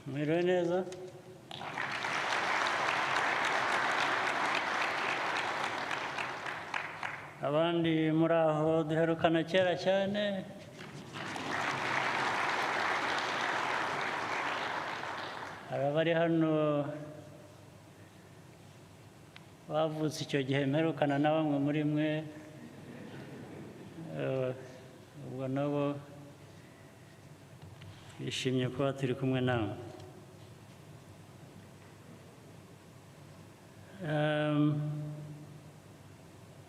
Mwiriwe neza. Abandi muri aho duherukana kera cyane. Hari abari hano bavutse icyo gihe mperukana na bamwe muri mwe, ubwo nabo bishimye kuba turi kumwe nawe.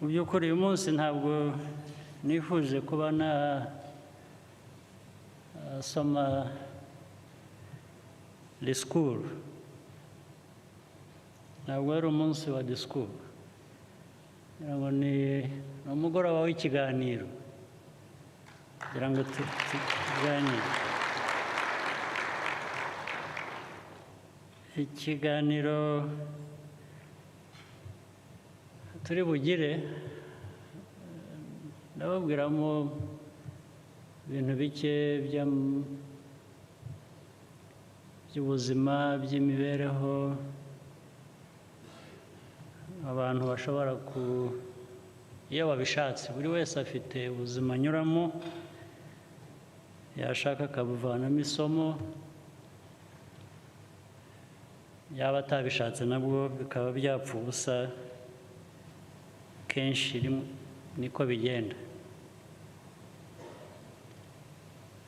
Mu by'ukuri uyu munsi ntabwo nifuje kuba nasoma disikuru, ntabwo ari umunsi wa disikuru, ngira ngo ni umugoroba w'ikiganiro kugira ngo tuganire. Ikiganiro turi bugire ndababwiramo ibintu bike by'ubuzima, by'imibereho abantu bashobora ku iyo babishatse. Buri wese afite ubuzima anyuramo, yashaka akabuvanamo isomo, yaba atabishatse nabwo bikaba byapfa ubusa. Kenshi niko bigenda.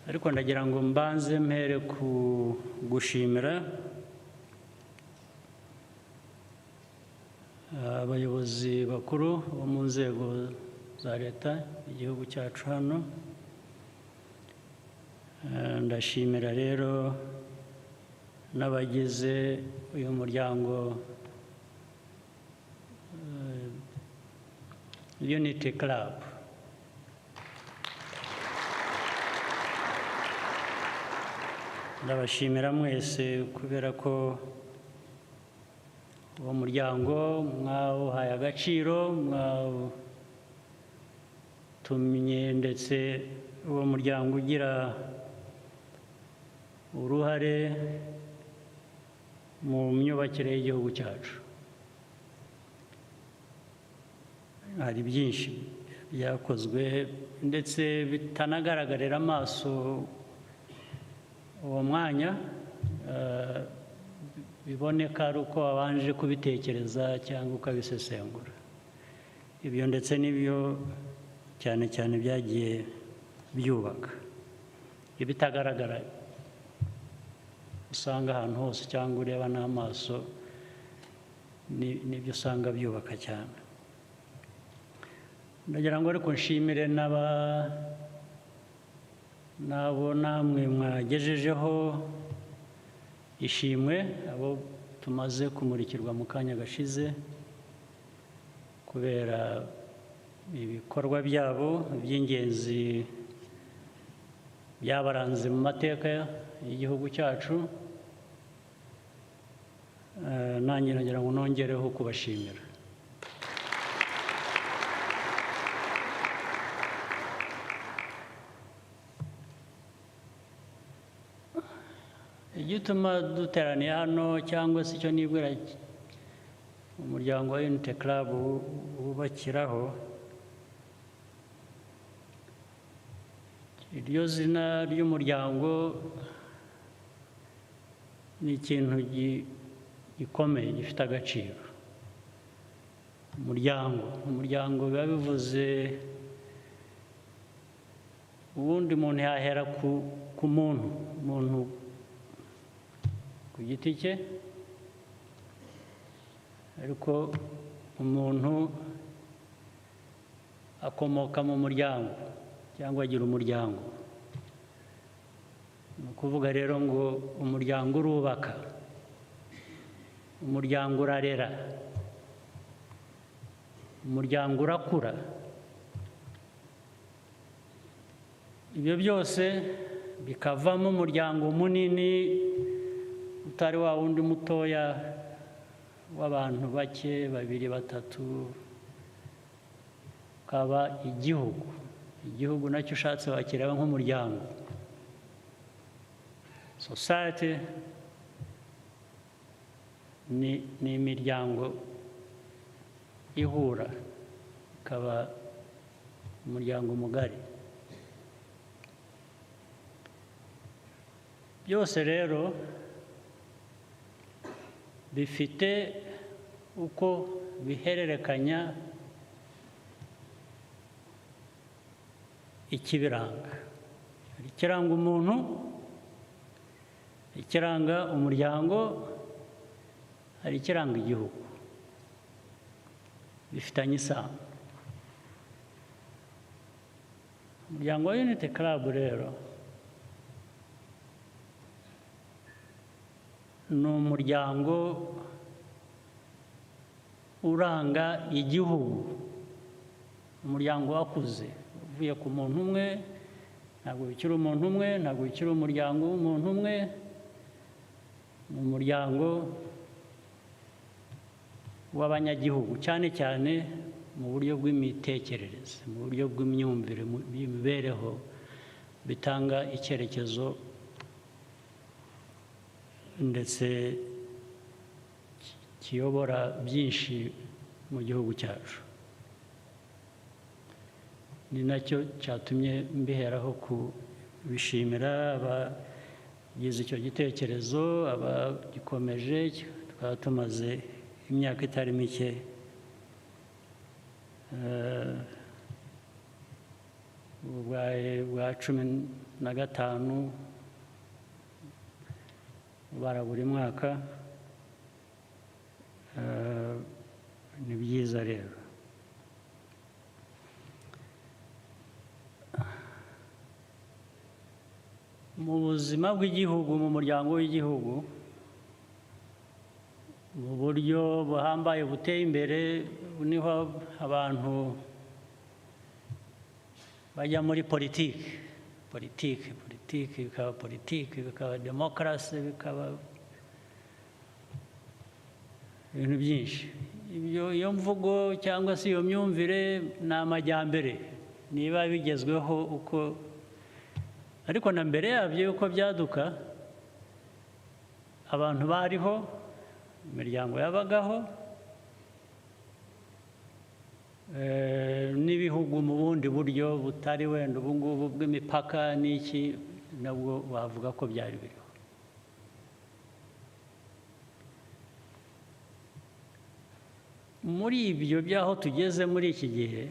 Ariko ndagira ngo mbanze mpere ku gushimira abayobozi bakuru bo mu nzego za leta igihugu cyacu hano. Ndashimira rero n'abagize uyu muryango Unity Club. Ndabashimira mwese kubera ko uwo muryango mwawuhaye agaciro, mwawutumye ndetse uwo muryango ugira uruhare mu myubakire y'igihugu cyacu. Hari byinshi byakozwe ndetse bitanagaragarira amaso uwo mwanya, biboneka ari uko wabanje kubitekereza cyangwa ukabisesengura. Ibyo ndetse n'ibyo cyane cyane byagiye byubaka ibitagaragara usanga ahantu hose cyangwa ureba n'amaso, nibyo usanga byubaka cyane. Ndagira ngo ariko nshimire n'abo namwe mwagejejeho ishimwe, abo tumaze kumurikirwa mu kanya gashize kubera ibikorwa byabo by'ingenzi byabaranze mu mateka y'igihugu cyacu. Nanjye nagira ngo nongereho kubashimira. Igituma duteraniye hano cyangwa se icyo nibwira umuryango wa Unity Club wubakiraho, iryo zina ry'umuryango ni ikintu gikomeye gifite agaciro. Umuryango biba bivuze ubundi umuntu yahera ku muntu, umuntu ku giti cye, ariko umuntu akomoka mu muryango cyangwa agira umuryango. Ni ukuvuga rero ngo umuryango urubaka, umuryango urarera, umuryango urakura. Ibyo byose bikavamo umuryango munini utari wa wundi mutoya w'abantu bake, babiri, batatu, ukaba igihugu. Igihugu nacyo ushatse wakireba nk'umuryango. Society Ni imiryango ihura ikaba umuryango mugari. Byose rero bifite uko bihererekanya ikibiranga. Hari ikiranga umuntu, ikiranga umuryango, hari ikiranga igihugu. Bifitanye isano. Umuryango wa Unity Club rero ni umuryango uranga igihugu, umuryango wakuze uvuye ku muntu umwe. Ntabwo bikiri umuntu umwe, ntabwo bikiri umuryango w'umuntu umwe, ni umuryango w'abanyagihugu, cyane cyane mu buryo bw'imitekerereze, mu buryo bw'imyumvire, y'imibereho, bitanga icyerekezo ndetse kiyobora byinshi mu gihugu cyacu. Ni nacyo cyatumye mbiheraho kubishimira abagize icyo gitekerezo, abagikomeje. Tukaba tumaze imyaka itari mike bwa 15 bara buri mwaka. Ni byiza rero. Mu buzima bw'igihugu, mu muryango w'igihugu, mu buryo buhambaye buteye imbere, niho abantu bajya muri politiki, politiki, politiki, bikaba politiki, bikaba demokarasi, bikaba ibintu byinshi. Ibyo, iyo mvugo cyangwa se iyo myumvire ni amajyambere niba bigezweho uko, ariko na mbere yabyo uko byaduka abantu bariho, imiryango yabagaho, n'ibihugu mu bundi buryo butari wenda ubu ngubu bw'imipaka n'iki, nabwo wavuga ko byari biriho. Muri ibyo by'aho tugeze muri iki gihe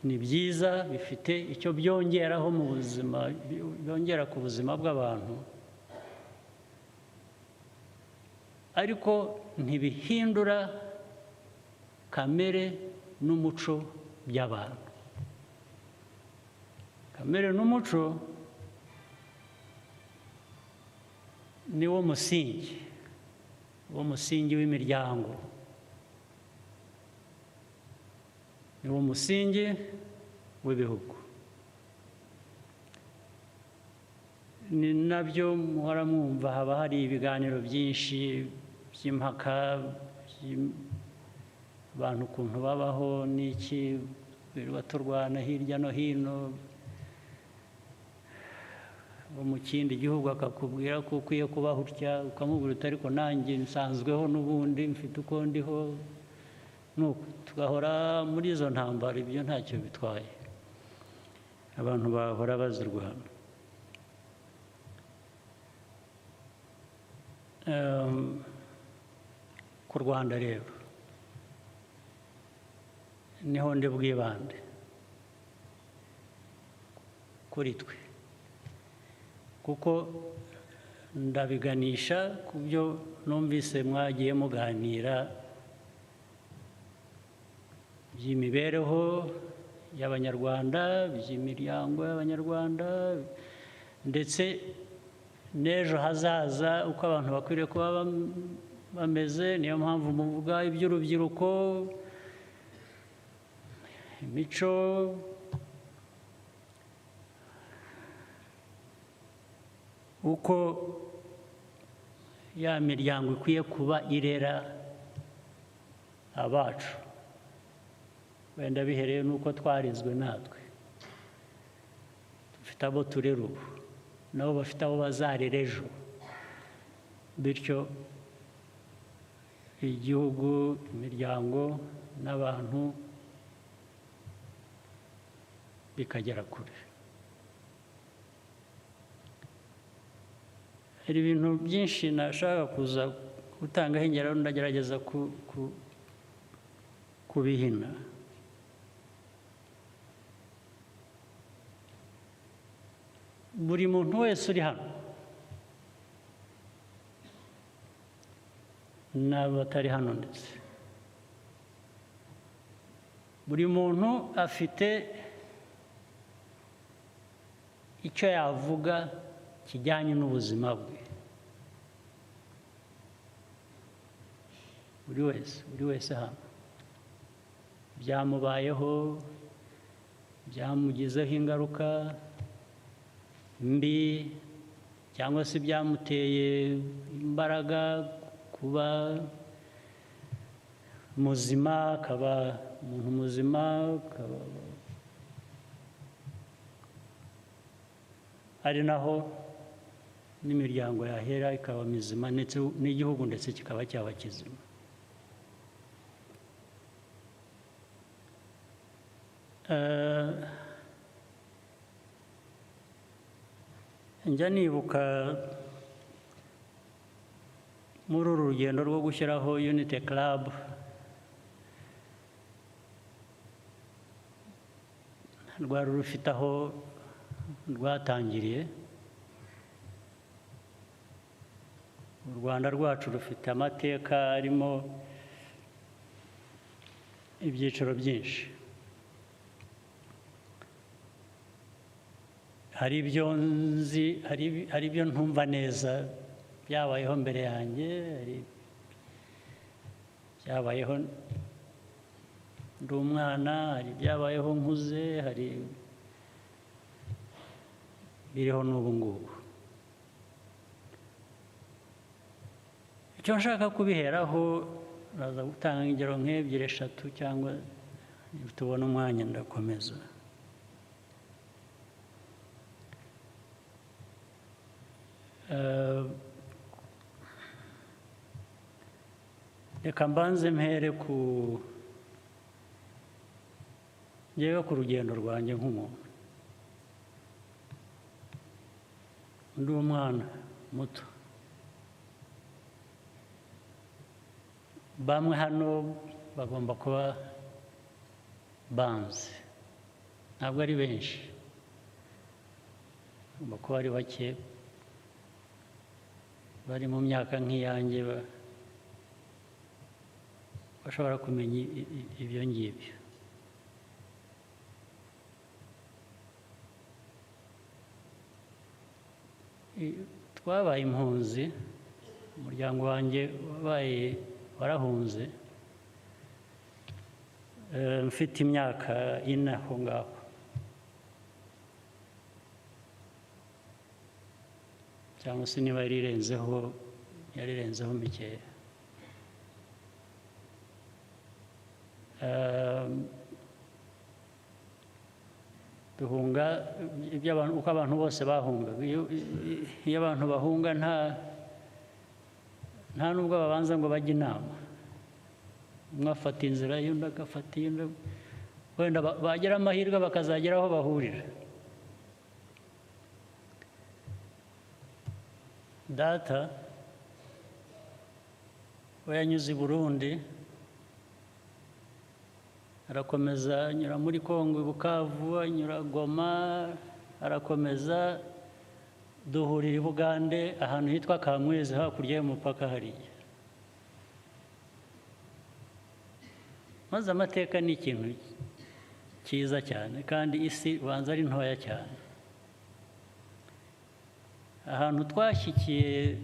ni byiza, bifite icyo byongeraho mu buzima, byongera ku buzima bw'abantu, ariko ntibihindura kamere n'umuco by'abantu. Kamere n'umuco niwo musingi, wo musingi w'imiryango, niwo musingi w'ibihugu. Ni nabyo muhora mwumva haba hari ibiganiro byinshi by'impaka, abantu ukuntu babaho n'iki, birirwa turwana hirya no hino. Bo mu kindi gihugu akakubwira ko ukwiye kubaho utya, ukamubwira uti ariko nanjye nsanzweho n'ubundi mfite uko ndiho, nuko tugahora muri izo ntambara. Ibyo ntacyo bitwaye, abantu bahora bazirwana. Ku Rwanda rero niho ndi bwibande kuri twe, kuko ndabiganisha ku byo numvise mwagiye muganira by'imibereho y'Abanyarwanda, by'imiryango y'Abanyarwanda, ndetse n'ejo hazaza uko abantu bakwiriye kuba bameze. Niyo mpamvu muvuga iby'urubyiruko, imico, uko ya miryango ikwiye kuba irera abacu, wenda bihereye n'uko twarizwe natwe. Dufite abo turera ubu, nabo bafite abo bazarera ejo. Bityo igihugu, imiryango n'abantu bikagera kure. Hari ibintu byinshi nashaka kuza gutangaho ingero, ndagerageza kubihina. Buri muntu wese uri hano n'abatari hano, ndetse buri muntu afite icyo yavuga kijyanye n'ubuzima bwe. Buri wese hano byamubayeho, byamugizeho ingaruka mbi cyangwa se byamuteye imbaraga kuba muzima, akaba umuntu muzima, akaba ari naho n'imiryango yahera ikaba mizima, ndetse n'igihugu ndetse kikaba cyaba kizima. Njya nibuka muri uru rugendo rwo gushyiraho Unity Club, rwari rufite aho rwatangiriye. U Rwanda rwacu rufite amateka arimo ibyiciro byinshi. Hari ibyo nzi, hari ibyo ntumva neza byabayeho mbere yanjye, hari byabayeho ndi umwana, hari byabayeho nkuze, hari biriho n'ubu ngubu. Icyo nshaka kubiheraho, naza gutanga ingero nk'ebyiri, eshatu, cyangwa tubona umwanya ndakomeza. Reka mbanze mpere ku ngewe ku rugendo rwanjye nk'umuntu. Ndi umwana muto, bamwe hano bagomba kuba banzi, ntabwo ari benshi, bagomba kuba ari bake, bari mu myaka nk'iyanjye bashobora kumenya ibyo ngibyo. Twabaye impunzi, umuryango wanjye wabaye warahunze, mfite imyaka 4 aho ngaho. Cyangwa se niba yarirenzeho mikeya. Duhunga uko abantu bose bahunga. Iyo abantu bahunga nta nubwo babanza ngo bajye inama, umwe afata inzira y'undi agafata iy'undi, wenda bagira amahirwe bakazagera aho bahurira. Data we yanyuze i Burundi, arakomeza anyura muri Kongo, Bukavu, anyura Goma, arakomeza duhurira i Bugande ahantu hitwa Kamwezi hakurya y'umupaka hariya. Maze amateka ni ikintu cyiza cyane, kandi isi ubanza ari ntoya cyane. Ahantu twashyikiye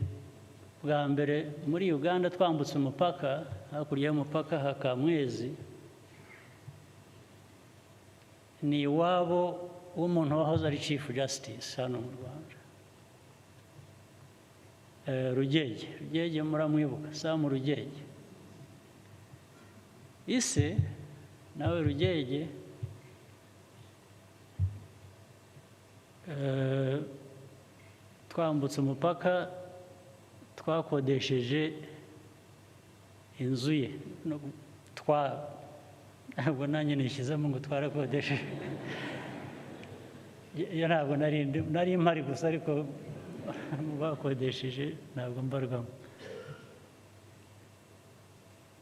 bwa mbere muri Uganda twambutse umupaka, hakurya y'umupaka ha Kamwezi, ni iwabo w'umuntu wahoze ari Chief Justice hano mu Rwanda, Rugege. Rugege muramwibuka, Sam Rugege. Ise nawe Rugege twambutse umupaka Twakodesheje inzu ye. No, twa ntabwo nanjye nishyizemo ngo twarakodesheje. Iyo ntabwo nari mpari gusa, ariko mu bakodesheje ntabwo mbarwamo.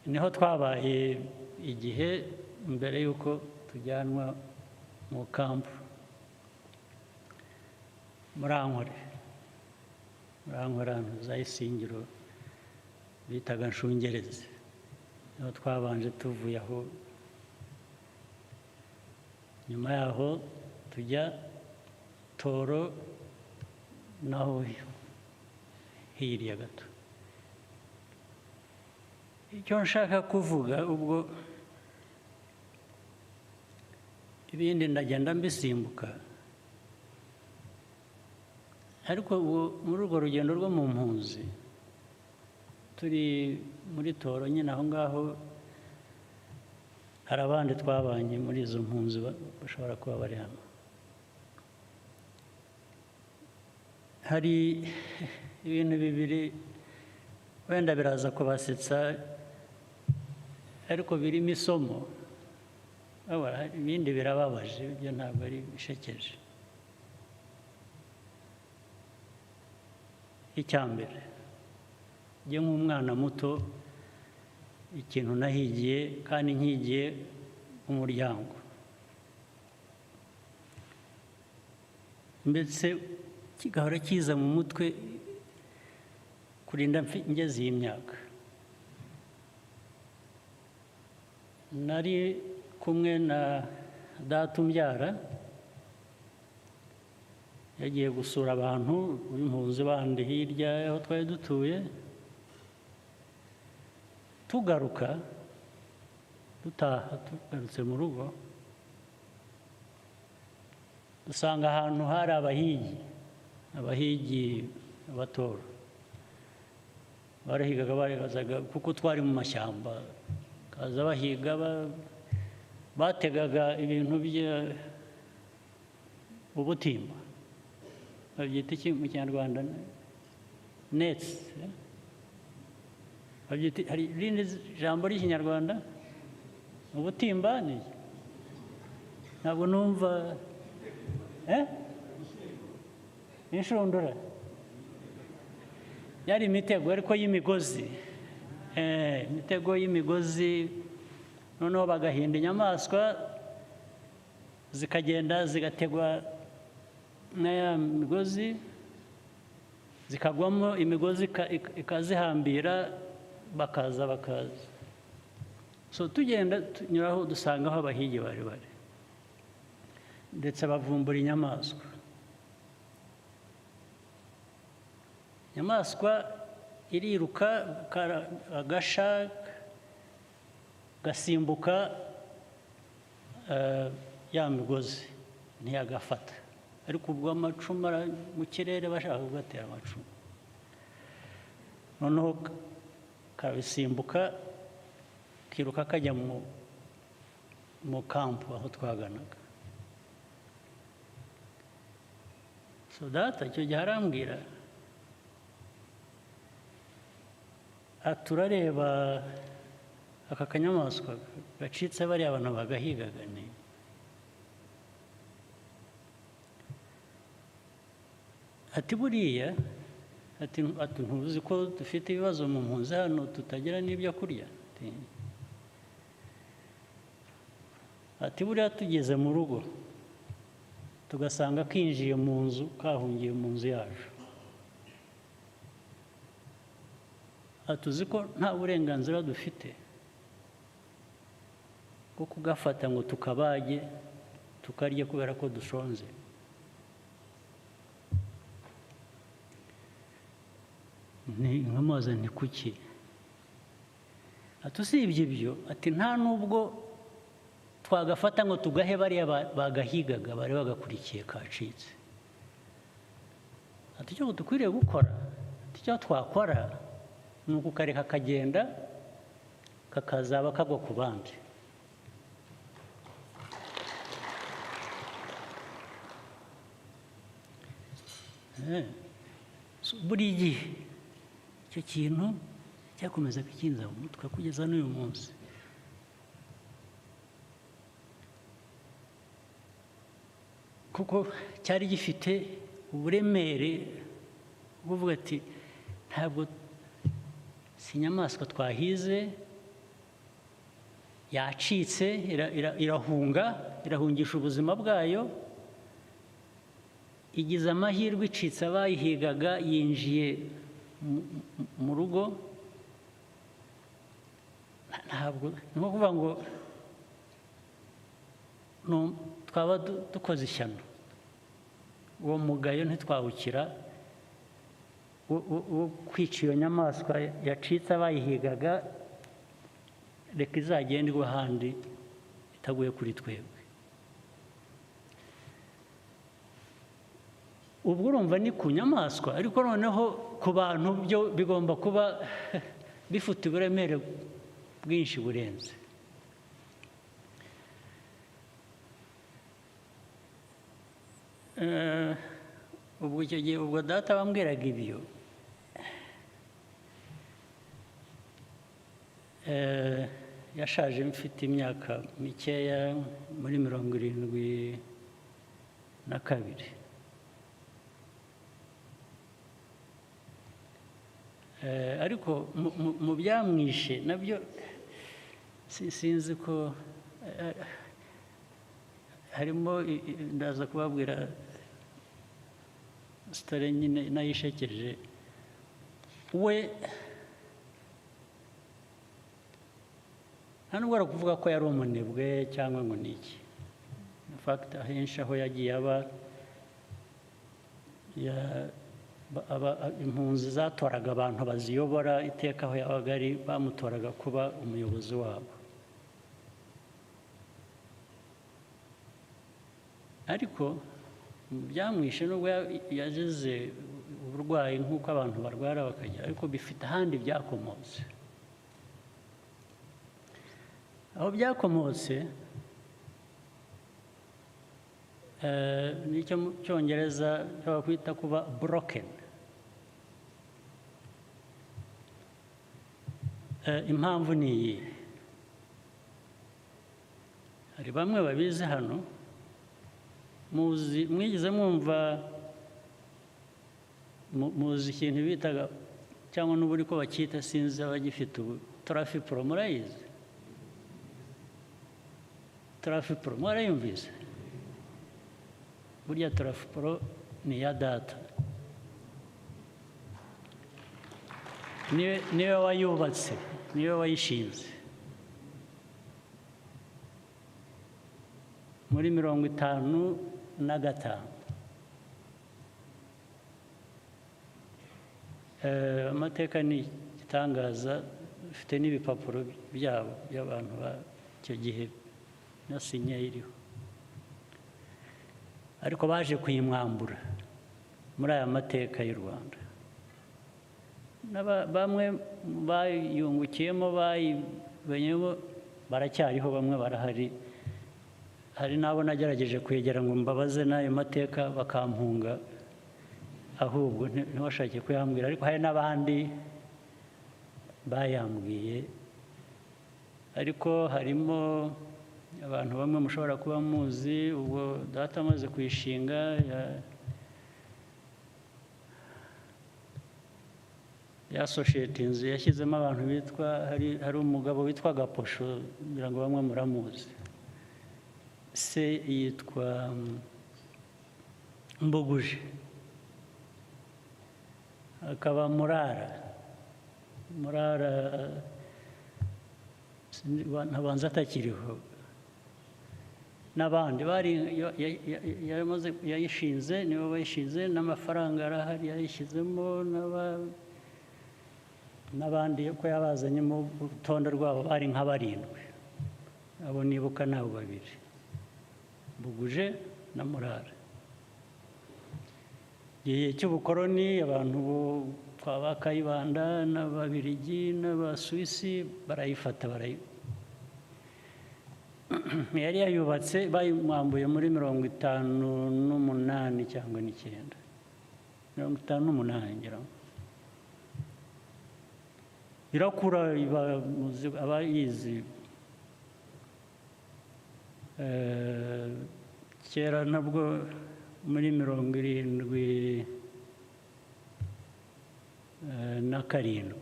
Niho twabaye igihe mbere y'uko tujyanwa mu kampu muri Ankore, ahantu za Isingiro bitaga Nshungerezi. Niho twabanje tuvuye aho. Nyuma yaho tujya Toro, naho hirya gato. Icyo nshaka kuvuga, ubwo ibindi ndagenda mbisimbuka, ariko ubu muri urwo rugendo rwo mu mpunzi, turi muri Toro nyine aho ngaho, hari abandi twabanye muri izo mpunzi bashobora kuba bari hano. Hari ibintu bibiri wenda biraza kubasetsa, ariko birimo isomo. Ibindi birababaje, ibyo ntabwo ari bishekeje. Icya mbere, njye nk'umwana muto, ikintu nahigiye kandi nkigiye umuryango, ndetse kigahora kiza mu mutwe kurinda ngeze iyi myaka. Nari kumwe na data umbyara, yagiye gusura abantu b'impunzi bandi hirya aho twari dutuye. Tugaruka dutaha, tugarutse mu rugo, dusanga ahantu hari abahigi abatora barahigaga, baribazaga kuko twari mu mashyamba, kaza bahiga, bategaga ibintu bya ubutimba, babyita iki mu Kinyarwanda? Nets babyita. Hari irindi jambo ry'Ikinyarwanda? Ubutimba ni ntabwo numva. Inshundura yari imitego, ariko y'imigozi, imitego y'imigozi. Noneho bagahinda inyamaswa zikagenda zigategwa na ya migozi, zikagwamo, imigozi ikazihambira, bakaza bakaza. So tugenda tunyuraho, dusanga aho abahigi bari bari, ndetse bavumbura inyamaswa. Inyamaswa iriruka, agasha gasimbuka ya migozi ntiyagafata, ariko ubwo amacumu mu kirere bashaka kugatera amacumu. Noneho kabisimbuka, kiruka kajya mu kampu aho twaganaga. So data icyo gihe arambwira, turareba aka kanyamaswa gacitse bariya abantu bagahigaga. Ni ati buriya, ati ntuzi ko dufite ibibazo mu mpunzi hano, tutagira n'ibyo kurya. Ati buriya tugeze mu rugo tugasanga kinjiye mu nzu, kahungiye mu nzu yacu, atuzi ko nta burenganzira dufite bwo kugafata ngo tukabage tukarye kubera ko dushonze. Nkamubaza nti kuki? Ati usibye ibyo, ati nta nubwo twagafata ngo tugahe bariya bagahigaga bari bagakurikiye kacitse. Ati icyo dukwiriye gukora, ati icyo twakora ni ukukareka kagenda kakazaba kagwa ku bandi. Buri gihe Icyo kintu cyakomeza kukinza mu mutwe kugeza n'uyu munsi. Kuko cyari gifite uburemere buvuga ati ntabwo si inyamaswa twahize, yacitse, irahunga, irahungisha ubuzima bwayo, igize amahirwe icitse abayihigaga, yinjiye mu rugo. Ntabwo ni nko kuvuga ngo twaba dukoze ishyano, uwo mugayo ntitwawukira wo kwica iyo nyamaswa yacitse abayihigaga, reka izagendwe ahandi itaguye kuri twebwe. Ubwo urumva ni ku nyamaswa, ariko noneho ku bantu byo bigomba kuba bifite uburemere bwinshi burenze. Ubwo icyo gihe ubwo data bambwiraga ibyo, yashaje mfite imyaka mikeya, muri 72. Ariko mu byamwishe nabyo sinzi ko harimo, ndaza kubabwira sitore nyine nayishekeje. We nta nubwo ari ukuvuga ko yari umunebwe cyangwa ngo ni iki. In fact ahenshi aho yagiye aba impunzi zatoraga abantu baziyobora, iteka aho yabaga ari bamutoraga kuba umuyobozi wabo. Ariko byamwishe nubwo yazize uburwayi nk'uko abantu barwara bakajya, ariko bifite ahandi byakomotse. Aho byakomotse nicyo mu Cyongereza bakwita kuba broken. Impamvu ni iyi, hari bamwe babizi hano, muzi, mwigeze mwumva muzi ikintu bitaga cyangwa n'ubu ko bacyita, sinzi abagifite ubu, Trafipro, murayizi? Trafipro mwarayumvise? Burya Trafipro ni iya data, niwe wayubatse, niwe wayishinze muri 55. Amateka ni igitangaza, ufite n'ibipapuro byabo by'abantu icyo gihe na sinye iriho, ariko baje kuyimwambura muri aya mateka y'u Rwanda. Bamwe bayungukiyemo, bayimenyemo, baracyariho, bamwe barahari. Hari n'abo nagerageje kwegera ngo mbabaze n'ayo mateka bakampunga, ahubwo ntibashake kuyambwira, ariko hari n'abandi bayambwiye. Ariko harimo abantu bamwe mushobora kuba muzi, ubwo data amaze kuyishinga ya sosiyete inzu yashyizemo abantu bitwa, hari umugabo witwa Gaposho, ngira ngo bamwe muramuzi, se yitwa Mbuguje, akaba Murara, Murara ntabanza atakiriho, n'abandi bari yayishinze, nibo bayishinze, n'amafaranga arahari yayishyizemo, n'abandi ko yabazanyemo urutonde rwabo bari nka barindwi, abo nibuka nabo babiri, Mbuguje na Murara. Igihe cy'ubukoroni abantu kwa ba Kayibanda n'Ababirigi n'Abasuwisi barayifata, yari yayubatse, bayimwambuye muri 58 cyangwa 9, 58 ngira ngo. Irakura, iba abayizi. Kera nabwo muri 77, 77,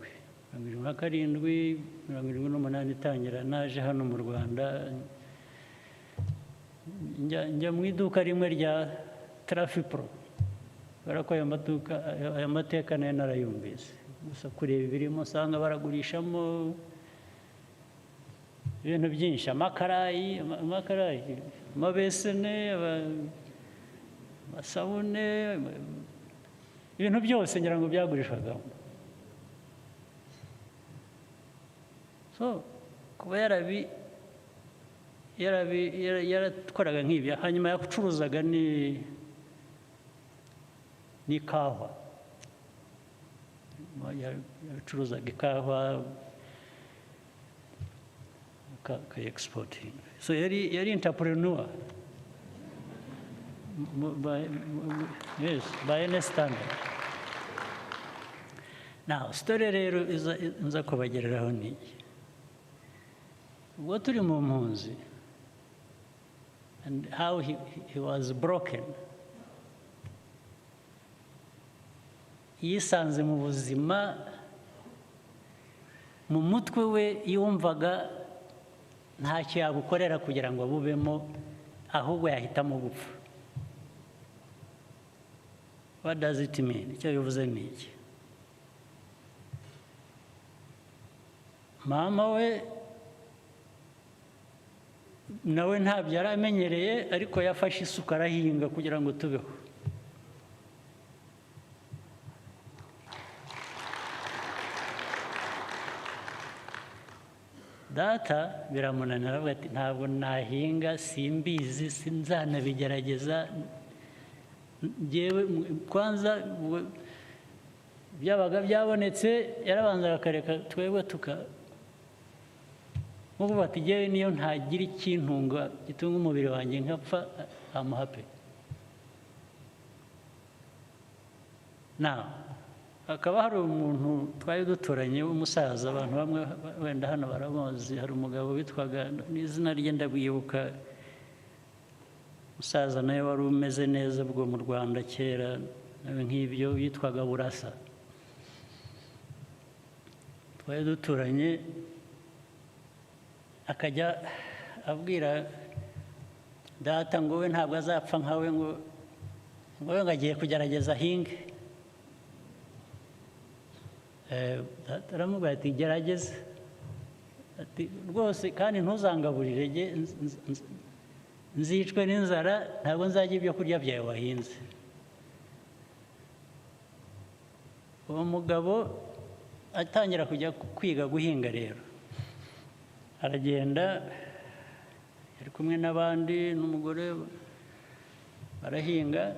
78 itangira, naje hano mu Rwanda, njya mu iduka rimwe rya Trafipro, kubera ko ayo mateka nayo narayumvise. Gusa kureba ibirimo, usanga baragurishamo ibintu byinshi, amakarayi, amabesene, amasabune, ibintu byose ngira ngo byagurishwagamo. So kuba yaratwaraga nk'ibyo, hanyuma yacuruzaga n'ikawa, yacuruzaga ikawa akayi-exporting. So yari entrepreneur yes, by any standard. Now story rero nza kubagereraho ni iyi. Ubwo turi mu mpunzi, and how he was broken, yisanze mu buzima, mu mutwe we yumvaga ntacyo yabukorera kugira ngo abubemo, ahubwo yahitamo gupfa. What does it mean? Icyo bivuze ni iki? Mama we nawe ntabyo yari amenyereye, ariko yafashe isuka arahinga kugira ngo tubeho. Data biramunanira, aravuga ati ntabwo nahinga, simbizi, sinzanabigerageza. Njyewe kwanza byabaga byabonetse, yarabanzaga akareka twebwe tuka nkubu bati njyewe niyo ntagira ikintunga gitunga umubiri wanjye nkapfa, I'm happy. Now hakaba hari umuntu twari duturanye w'umusaza, abantu bamwe wenda hano baramuzi, hari umugabo witwaga n'izina rye ndabwibuka, umusaza nawe wari umeze neza ubwo mu Rwanda kera, nawe nk'ibyo, yitwaga Burasa. Twari duturanye, akajya abwira data ngo we ntabwo azapfa nkawe, ngo we ngo agiye kugerageza ahinge. Data aramubwira ati gerageza, ati rwose kandi ntuzangaburire, nzicwe n'inzara, ntabwo nzajya ibyo kurya byawe wahinze. Uwo mugabo atangira kujya kwiga guhinga rero, aragenda, yari kumwe n'abandi n'umugore, barahinga.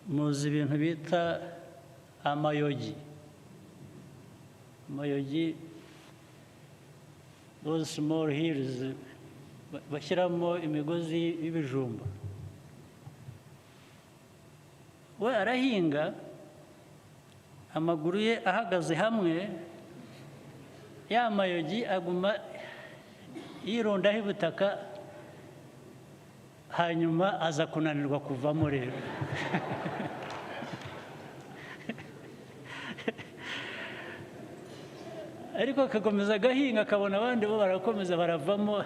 Muzi ibintu bita amayogi. Amayogi, those small hills bashyiramo imigozi y'ibijumba. We arahinga, amaguru ye ahagaze hamwe, ya mayogi aguma yirundaho ibutaka, hanyuma aza kunanirwa kuvamo rero. Ariko akakomeza agahinga, akabona abandi bo barakomeza baravamo.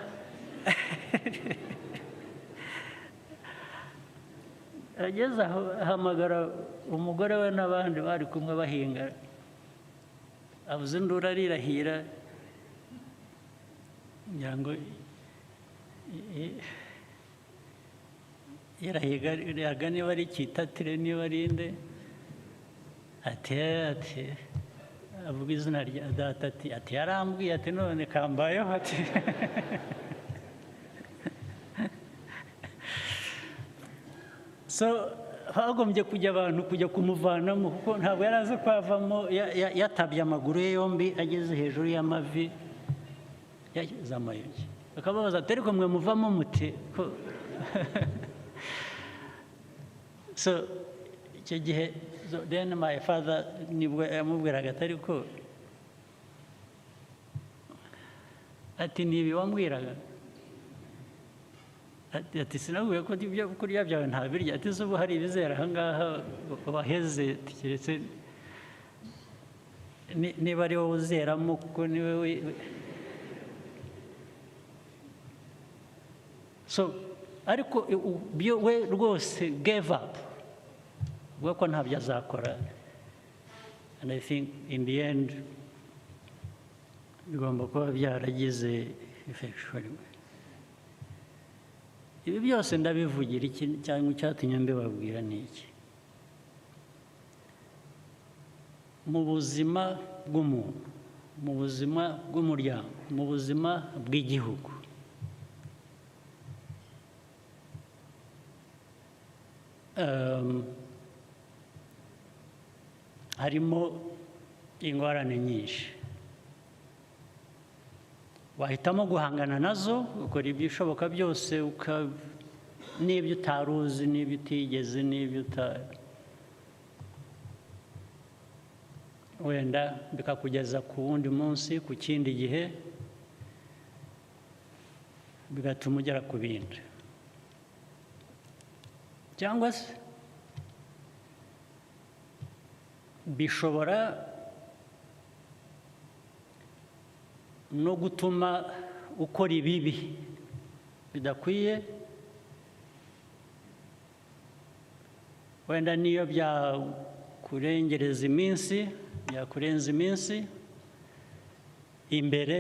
Ageze aho ahamagara umugore we n'abandi bari kumwe bahinga, avuze induru arirahira, ngira ngo yarahiga niba ari Kitatire niba ari nde, ati ati avuga izina rya data, ati ati yarambwiye ati none kambayeho ati. So hagombye kujya abantu kujya kumuvanamo, kuko ntabwo yari azi ko avamo, yatabye amaguru ye yombi ageze hejuru y'amavi, yashyize amayogi. Bakababaza ati ariko mwe muvamo muti ko. So Icyo gihe, then my father nibwo yamubwiraga ati: "Ariko," ati, "ni ibi wambwiraga?" Ati: "Sinabwiye ko ibyo kurya byawe ntabirya?" Ati: "Se ubu hari ibizera aha ngaha waheze? Keretse niba ari wowe uzeramo, kuko niwe so." Ariko byo we rwose gave up, avuga ko ntabyo azakora. And I think in the end bigomba kuba byaragize effect. Ibi byose ndabivugira iki, cyangwa icyatumye mbibabwira ni iki? Mu buzima bw'umuntu, mu buzima bw'umuryango, mu buzima bw'igihugu, harimo ingorane nyinshi. Wahitamo guhangana nazo, ukora ibishoboka byose, n'ibyo utari uzi, n'ibyo utigeze, n'ibyo uta wenda, bikakugeza ku wundi munsi, ku kindi gihe, bigatuma ugera ku bindi. Cyangwa se bishobora no gutuma ukora ibibi bidakwiye. Wenda niyo byakurengereza iminsi, byakurenza iminsi imbere,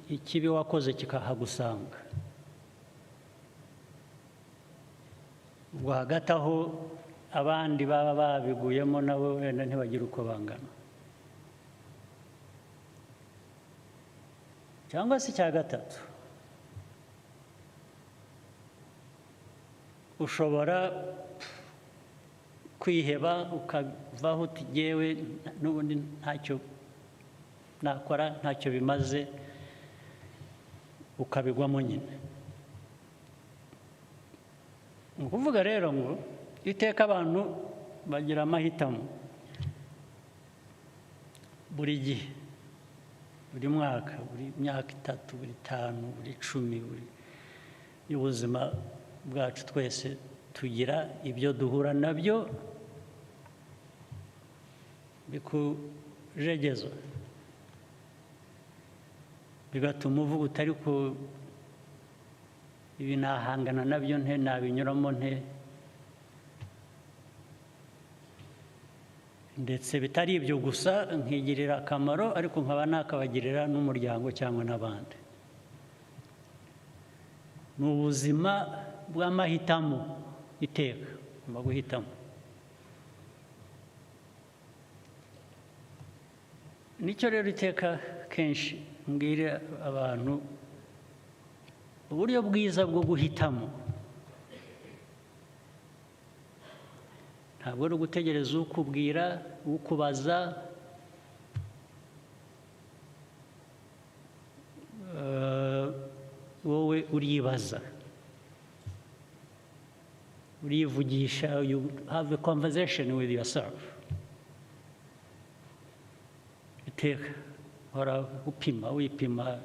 ikibi wakoze kikahagusanga. Ubwo hagati aho abandi baba babiguyemo nabo wenda ntibagire uko bangana. Cyangwa se icya gatatu, ushobora kwiheba, ukavaho uti: "Jyewe n'ubundi ntacyo nakora, ntacyo bimaze," ukabigwamo nyine. Ni ukuvuga rero ngo iteka abantu bagira amahitamo buri gihe, buri mwaka, buri myaka 3, buri 5, buri 10, buri y'ubuzima bwacu. Twese tugira ibyo duhura nabyo bikujegeza, bigatuma uvuga uti: "Ariko ibi nahangana nabyo nte? Nabinyuramo nte?" Ndetse bitari ibyo gusa, nkigirira akamaro, ariko nkaba nakabagirira n'umuryango cyangwa n'abandi. Ni ubuzima bw'amahitamo. Iteka ugomba guhitamo. Nicyo rero iteka kenshi mbwira abantu: uburyo bwiza bwo guhitamo ntabwo ari ugutegereza ukubwira, ukubaza. Wowe uribaza, urivugisha. You have a conversation with yourself. Iteka uhora upima, wipima,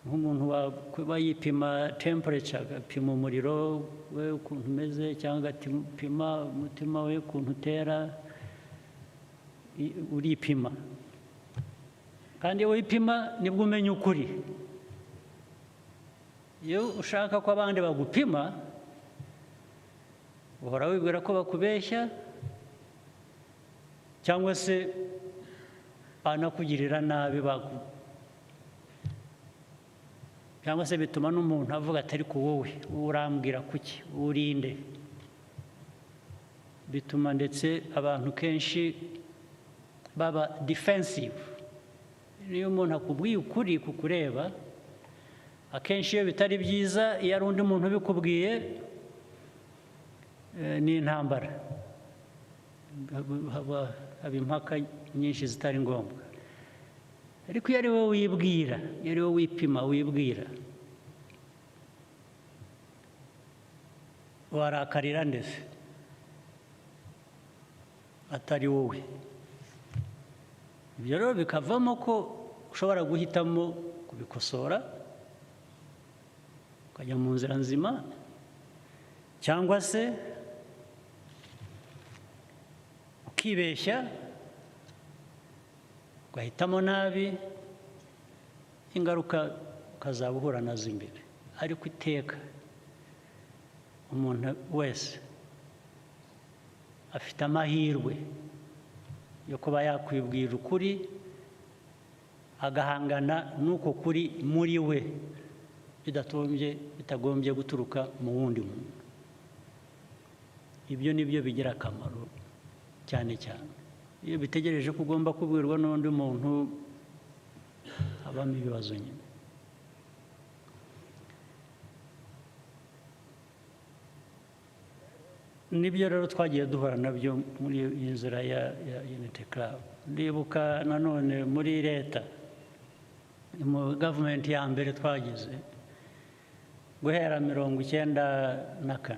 nk'umuntu kuba yipima temperature, agapima umuriro we ukuntu umeze, cyangwa agapima umutima we ukuntu utera. Uripima, kandi iyo wipima nibwo umenya ukuri. Iyo ushaka ko abandi bagupima, uhora wibwira ko bakubeshya, cyangwa se banakugirira nabi, cyangwa se bituma n'umuntu avuga ati: "Ariko wowe urambwira kuki? Urinde?" Bituma ndetse abantu kenshi baba defensive. Niyo umuntu akubwiye ukuri kukureba, akenshi iyo bitari byiza, iyo ari undi muntu ubikubwiye, ni intambara, haba impaka nyinshi zitari ngombwa. Ariko iyo ari wowe wibwira, iyo ari wowe wipima, wibwira. Warakarira ndetse atari wowe. Ibyo rero bikavamo ko ushobora guhitamo kubikosora, ukajya mu nzira nzima, cyangwa se ukibeshya ugahitamo nabi, ingaruka ukazaba uhura nazo imbere. Ariko iteka umuntu wese afite amahirwe yo kuba yakwibwira ukuri, agahangana n'uko kuri muri we, bitagombye guturuka mu wundi muntu. Ibyo ni byo bigira akamaro cyane cyane iyo bitegereje ko ugomba kubwirwa n'undi muntu, habamo ibibazo nyine. Nibyo rero twagiye duhura nabyo muri iyi nzira ya Unity Club. Ndibuka nanone muri leta, mu gavumenti ya mbere twagize guhera 94,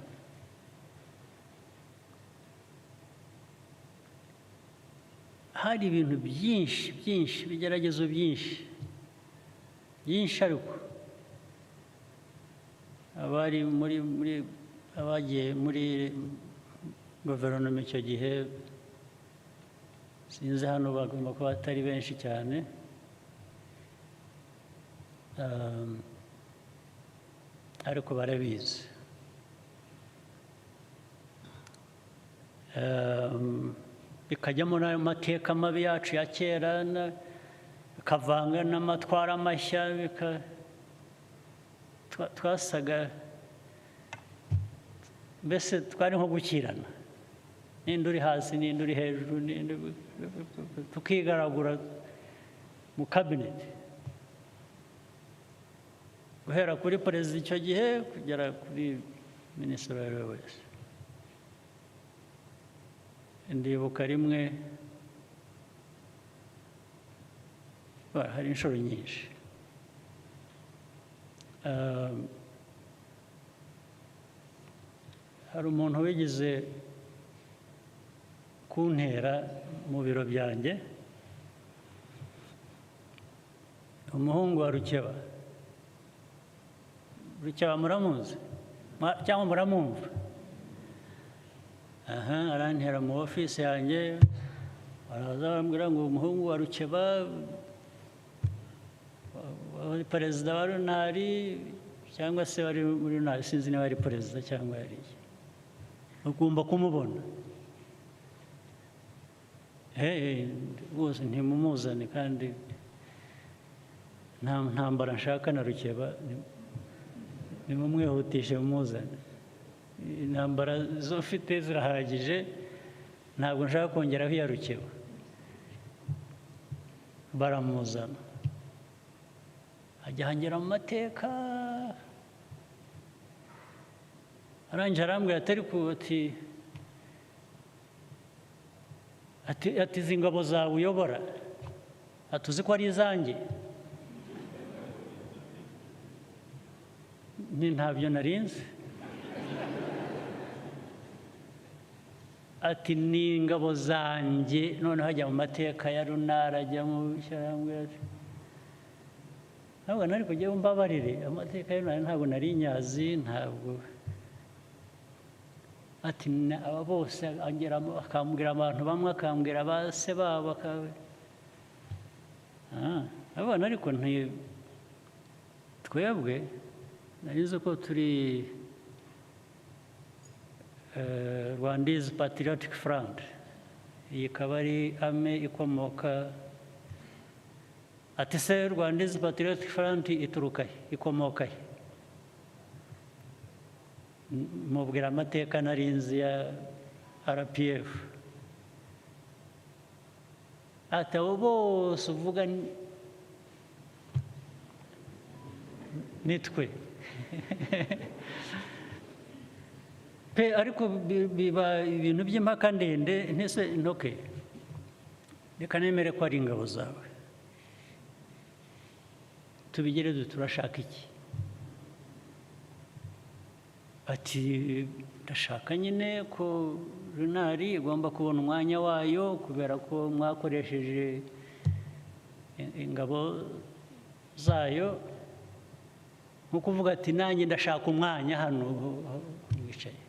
hari ibintu byinshi byinshi, ibigeragezo byinshi byinshi, ariko abari muri abagiye muri guverinoma icyo gihe, sinzi hano bagomba kuba atari benshi cyane, ariko barabizi. Bikajyamo n'amateka mabi yacu ya kera, bikavanga n'amatwara mashya, twasaga mbese twari nko gukirana, ninde uri hasi ninde uri hejuru, tukigaragura mu kabineti, guhera kuri perezida icyo gihe kugera kuri minisitiri uwo ari we wese. Ndibuka rimwe, hari inshuro nyinshi, hari umuntu wigeze kuntera mu biro byanjye, umuhungu wa Rukeba. Rukeba muramuzi cyangwa muramwumva? Aha, arantera mu ofisi yanjye, araza arambwira ngo umuhungu wa Rukeba wari perezida wa Runari, cyangwa se wari muri Runari, sinzi niba ari perezida cyangwa yariye, ugomba kumubona. Rwose ntimumuzane, kandi nta ntambara nshaka na Rukeba, nimumwihutishe mumuzane. Intambara zo mfite zirahagije, ntabwo nshaka kongeraho iya Rukeba. Baramuzana, ajya ahangera mu mateka, arangije arambwira ati ariko ati izi ngabo zawe uyobora, ati uzi ko ari izanjye? Ni ntabyo narinzi. Ati ni ingabo zanjye. Noneho ajya mu mateka ya Runara, ajya mu ishyirahamwe, ntabwo nari kujya mbabarire amateka ya Runara, ntabwo nari nyazi, ntabwo. Ati aba bose akambwira abantu bamwe, akambwira ba se babo, abana. Ariko twebwe nari ko turi Rwandese Patriotic Front, iyi ikaba ari ame ikomoka. Ati se Rwandese Patriotic Front ituruka he, ikomoka he? Mubwira amateka narinzi ya RPF. Ati abo bose uvuga nitwe pe. Ariko biba ibintu by'impaka ndende. Ntese ntoke, reka nemere ko ari ingabo zawe, tubigere turashaka iki? Ati ndashaka nyine ko runari igomba kubona umwanya wayo kubera ko mwakoresheje ingabo zayo, nko kuvuga ati nanjye ndashaka umwanya hano mwicaye.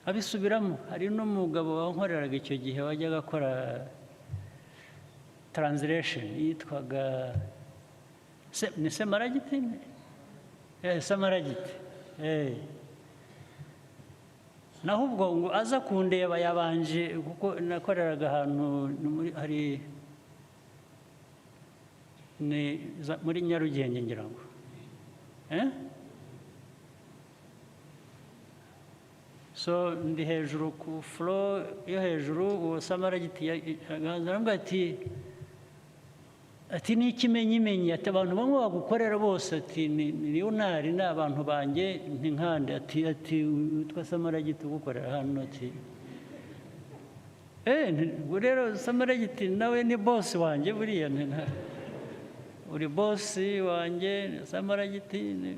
Abisubiramo. Hari n'umugabo wankoreraga icyo gihe wajyaga akora translation, yitwaga ni Semaragiti. Semaragiti. Naho ubwo ngo aza kundeba, yabanje, kuko nakoreraga ahantu ni muri, hari ni muri Nyarugenge ngira ngo. So ndi hejuru ku floor yo hejuru, uwo Samaragiti arambwira ati ni ikimenyimenyi, ati abantu bamwe bagukorera bose, ati ni unari ni abantu banjye ntinkande, ati witwa Samaragiti ugukorera hano, ati ubwo rero Samaragiti nawe ni boss wanjye, buriya uri boss wanjye Samaragiti ni.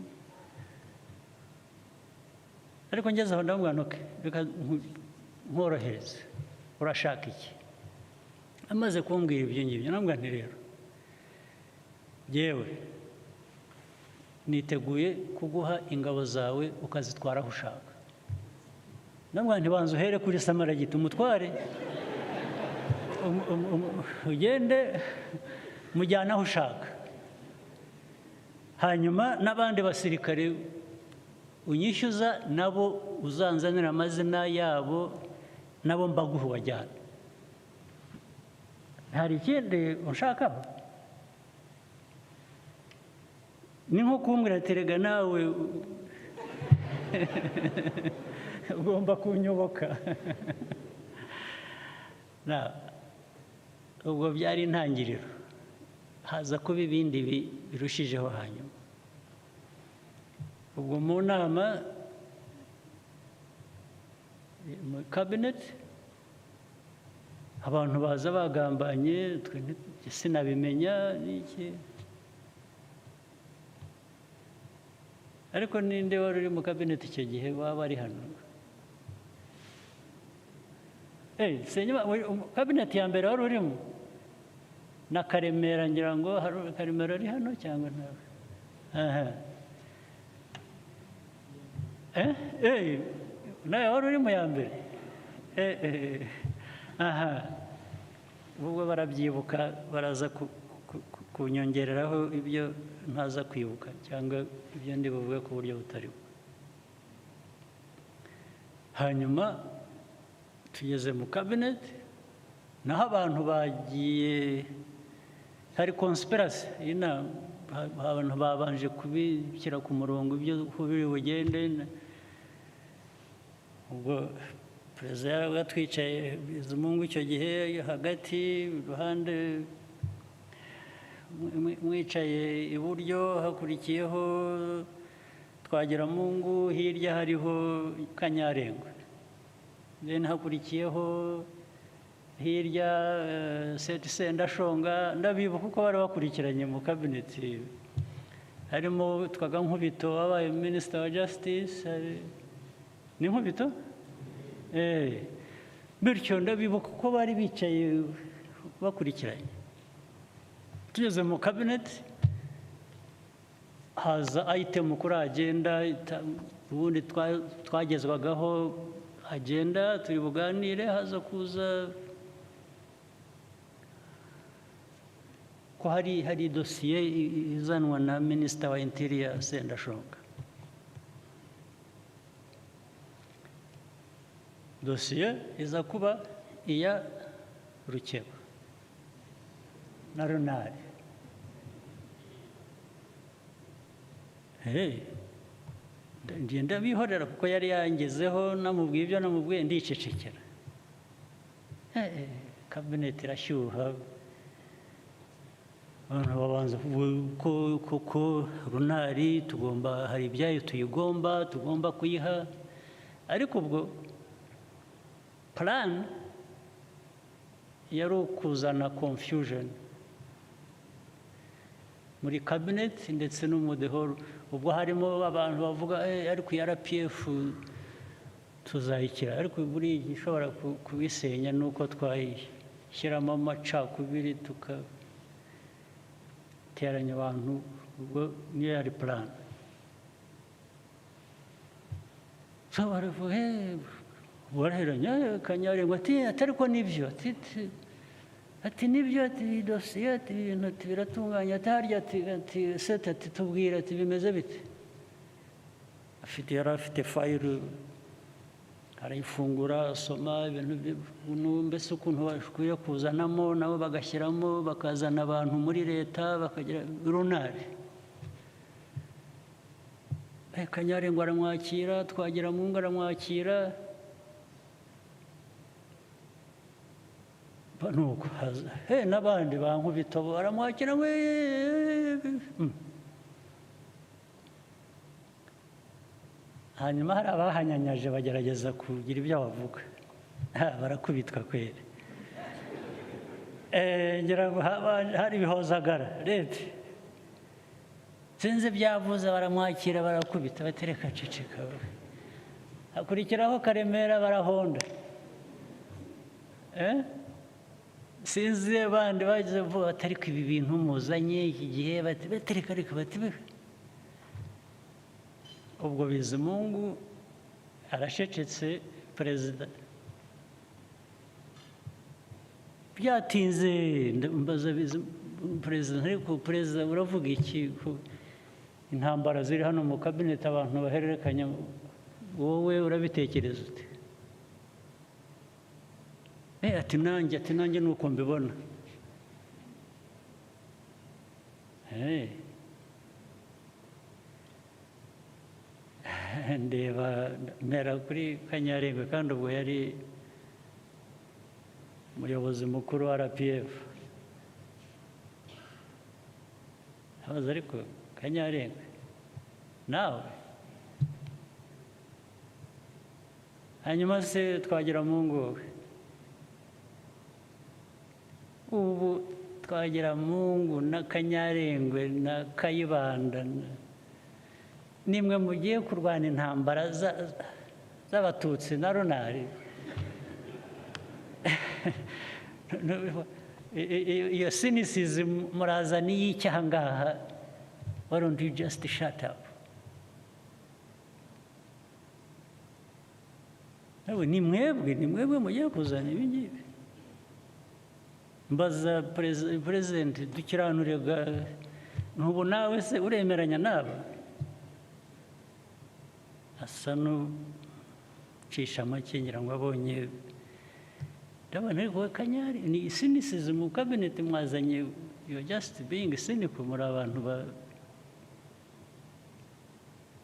Ariko ngeze aho ndamubwira nti okay, reka nkorohereze, urashaka iki? Amaze kumbwira ibyo ngibyo, ndamubwira nti rero yewe niteguye kuguha ingabo zawe ukazitwara aho ushaka. Ndamubwira nti banza uhere kuri Samaragiti umutware, ugende mujyane aho ushaka, hanyuma n'abandi basirikare unyishyuza nabo uzanzanira amazina yabo, nabo mbaguhe ubajyane. Hari ikindi unshakaho? Ni nko kumbwira ati rega nawe ugomba kunyoboka. Ubwo byari intangiriro, haza kuba ibindi birushijeho hanyuma. Ubwo mu nama mu cabinet abantu baza bagambanye, twe sinabimenya n'iki. Ariko ninde wari uri mu cabinet icyo gihe waba ari hano? Senyuma, cabinet ya mbere wari urimo? Na Karemera ngira ngo hari Karemera ari hano cyangwa ntawe? Aha. Nawe wari uri mu ya mbere? Aha. Ubwo barabyibuka, baraza kunyongereraho ibyo ntaza kwibuka cyangwa ibyo ndi buvuge ku buryo butari bwo. Hanyuma tugeze mu cabinet, naho abantu bagiye, hari conspiracy inama, abantu babanje kubishyira ku murongo ibyo biri bugende. Ubwo perezida yaravuga twicaye Bizimungu icyo gihe hagati, iruhande mwicaye iburyo hakurikiyeho Twagiramungu, hirya hariho Kanyarengwe, then hakurikiyeho hirya Seth Sendashonga. Ndabibuka uko bari bakurikiranye mu cabinet, harimo twaga Nkubito wabaye Minister wa Justice, ni Nkubito? Bityo ndabibuka uko bari bicaye bakurikiranye. Tugeze mu cabinet haza item kuri agenda, ubundi twagezwagaho agenda turi buganire, haza kuza ko hari dosiye izanwa na Minister wa Interior Sendashonga. Dosiye iza kuba iya Rukeba na Runari. Ngenda bihorera kuko yari yangezeho, namubwiye ibyo namubwiye, ndicecekera. Cabinet irashyuha, abantu babanza kuvuga ko Runari tugomba, hari ibyayo tuyigomba, tugomba kuyiha. Ariko ubwo plan yari ukuzana confusion muri cabinet ndetse no mu the whole, Ubwo harimo abantu bavuga ariko iya RPF tuzayikira, ariko buri igishobora kubisenya nuko twayishyiramo amacakubiri tukateranya abantu. Ubwo niyo yari plan. So baravuga baraheranya Kanyarengwe ati ariko nibyo, ati nibyo, ati dosiye, ati ibintu ati biratunganye, ati harya, ati sete, ati tubwire, ati bimeze bite. Afite, yari afite file, arayifungura asoma ibintu mbese ukuntu bakwiye kuzanamo nabo bagashyiramo, bakazana abantu muri leta bakagira runari. Kanyarengwe aramwakira, Twagiramungu aramwakira. Nuko n'abandi ba Nkubito baramwakira. Hanyuma hari abahanyanyaje bagerageza kugira ibyo bavuga, barakubitwa kweri. Ngira ngo hari Bihozagara leta sinzi ibyavuze, baramwakira barakubita, batereka ceceka. Hakurikiraho Karemera barahonda. Sinzi abandi bagize vuba batari ibi bintu muzanye iki gihe, batereka ariko bati. Ubwo Bizimungu arashecetse, perezida byatinze. Mbaza perezida, ariko perezida uravuga iki? Intambara ziri hano mu kabineti abantu bahererekanya, wowe urabitekereza ute? Ati nanjye, ati nanjye nuko mbibona. Ndeba mpera kuri Kanyarengwe, kandi ubwo yari umuyobozi mukuru wa RPF. Abaza ariko Kanyarengwe nawe? Hanyuma se Twagiramungu we, ubu Twagiramungu na Kanyarengwe na Kayibanda nimwe mugiye kurwana intambara z'abatutsi na runari. Iyo cynicism murazana y'iki aha ngaha? Why don't you just shut up? Ni mwebwe mugiye kuzana ibi ngibi. Mbaza president dukiranurega, ntubu nawe se uremeranya nabo? Asa n'ucisha make, ngira ngo abonye ndabona ariko Kanyari ni cynicism mu cabinet mwazanye. You are just being cynical. Muri abantu ba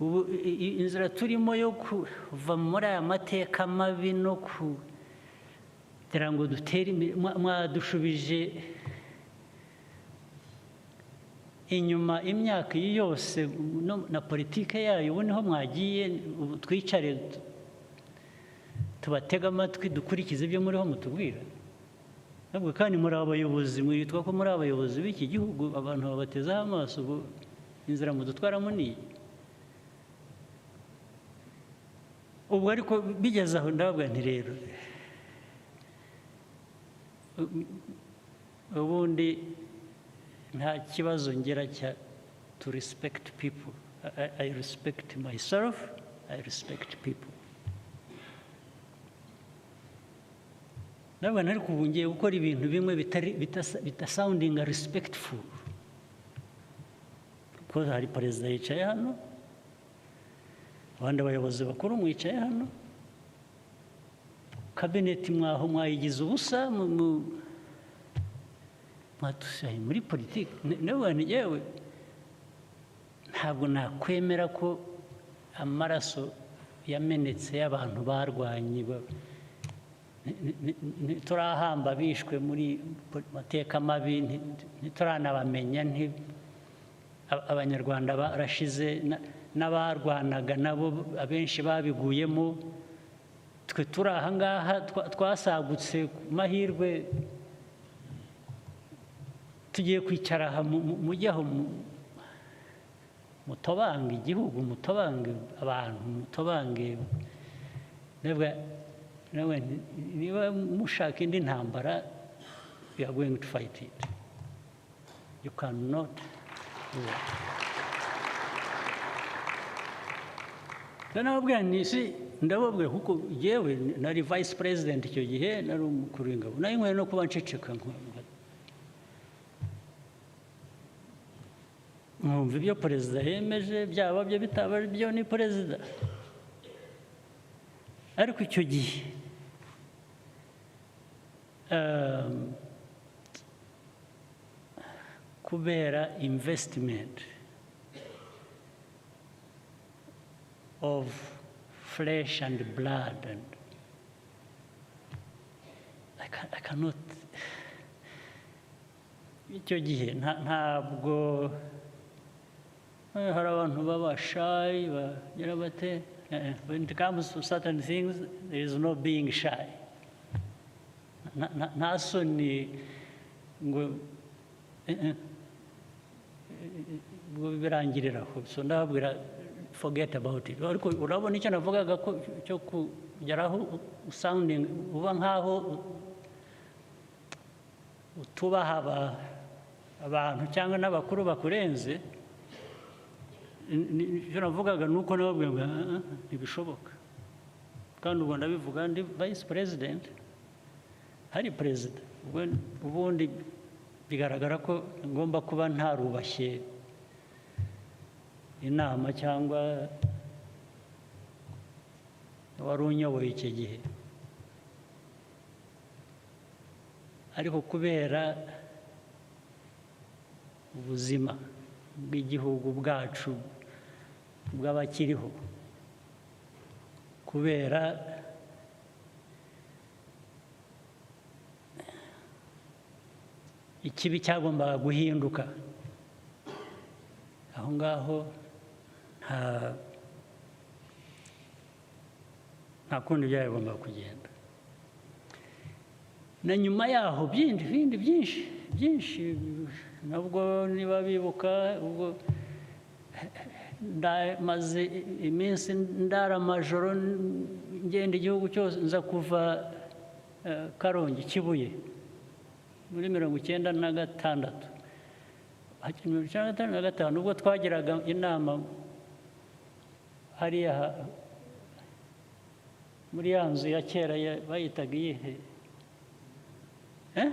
ubu inzira turimo yo kuva muri aya mateka mabi no kugira ngo dutere imbere, mwadushubije inyuma imyaka iyi yose na politike yayo. Ubu niho mwagiye, ubu twicare tubatega amatwi dukurikize ibyo muriho mutubwira? Ntabwo kandi muri abayobozi, mwitwa ko muri abayobozi b'iki gihugu, abantu babatezeho amaso. Ubu inzira mudutwaramo ni iyi. Ubwo ariko bigeze aho ndababwira nti rero ubundi nta kibazo ngira cya to respect people. I respect myself, I respect people. Ndabona ariko ubu ngiye gukora ibintu bimwe bitari bitasoundinga respectful, kuko hari perezida yicaye hano, abandi bayobozi bakuru mwicaye hano, kabineti mwaho mwayigize ubusa, mwadusaye muri politiki. Nawe yewe ntabwo nakwemera ko amaraso yamenetse y'abantu barwanye ntiturahamba, bishwe muri mateka mabi, ntituranabamenya. Abanyarwanda barashize, n'abarwanaga nabo abenshi babiguyemo. Twe turi aha ngaha twasagutse ku mahirwe, tugiye kwicara aha mujye aho Mutobange igihugu, mutobange abantu, mutobange. Nawe niba mushaka indi ntambara, we are going to fight it. You cannot do that. Nababwira nti si ndababwira, kuko yewe nari vice president icyo gihe, nari umukuru w'ingabo, nari nkwiye no kuba nceceka nkumva ibyo perezida yemeje, byaba byo bitaba byo, ni perezida. Ariko icyo gihe kubera investment of flesh and blood, and I cannot, icyo gihe ntabwo hari abantu baba shy, bagira bate. When it comes to certain things, there is no being shy. Nta soni ngo ubwo birangirira aho. So ndababwira, forget about it. Ariko urabona icyo navugaga ko cyo kugeraho sounding uba nkaho utubaha abantu cyangwa n'abakuru bakurenze. Icyo navugaga ni uko nababwira ngo: "Ah, ah, ntibishoboka." Kandi ubwo ndabivuga ndi vice president, hari perezida. Ubwo ubundi bigaragara ko ngomba kuba ntarubashye inama cyangwa wari unyoboye icyo gihe, ariko kubera ubuzima bw'igihugu bwacu, bw'abakiriho, kubera ikibi cyagombaga guhinduka aho ngaho, nta kundi byagombaga kugenda. Na nyuma yaho byindi bindi byinshi byinshi, nabwo niba bibuka, ubwo ndamaze iminsi ndara amajoro ngenda igihugu cyose, nza kuva Karongi, Kibuye, muri 96, 95, ubwo twagiraga inama hariya muri ya nzu ya kera bayitaga iyihe? Eh?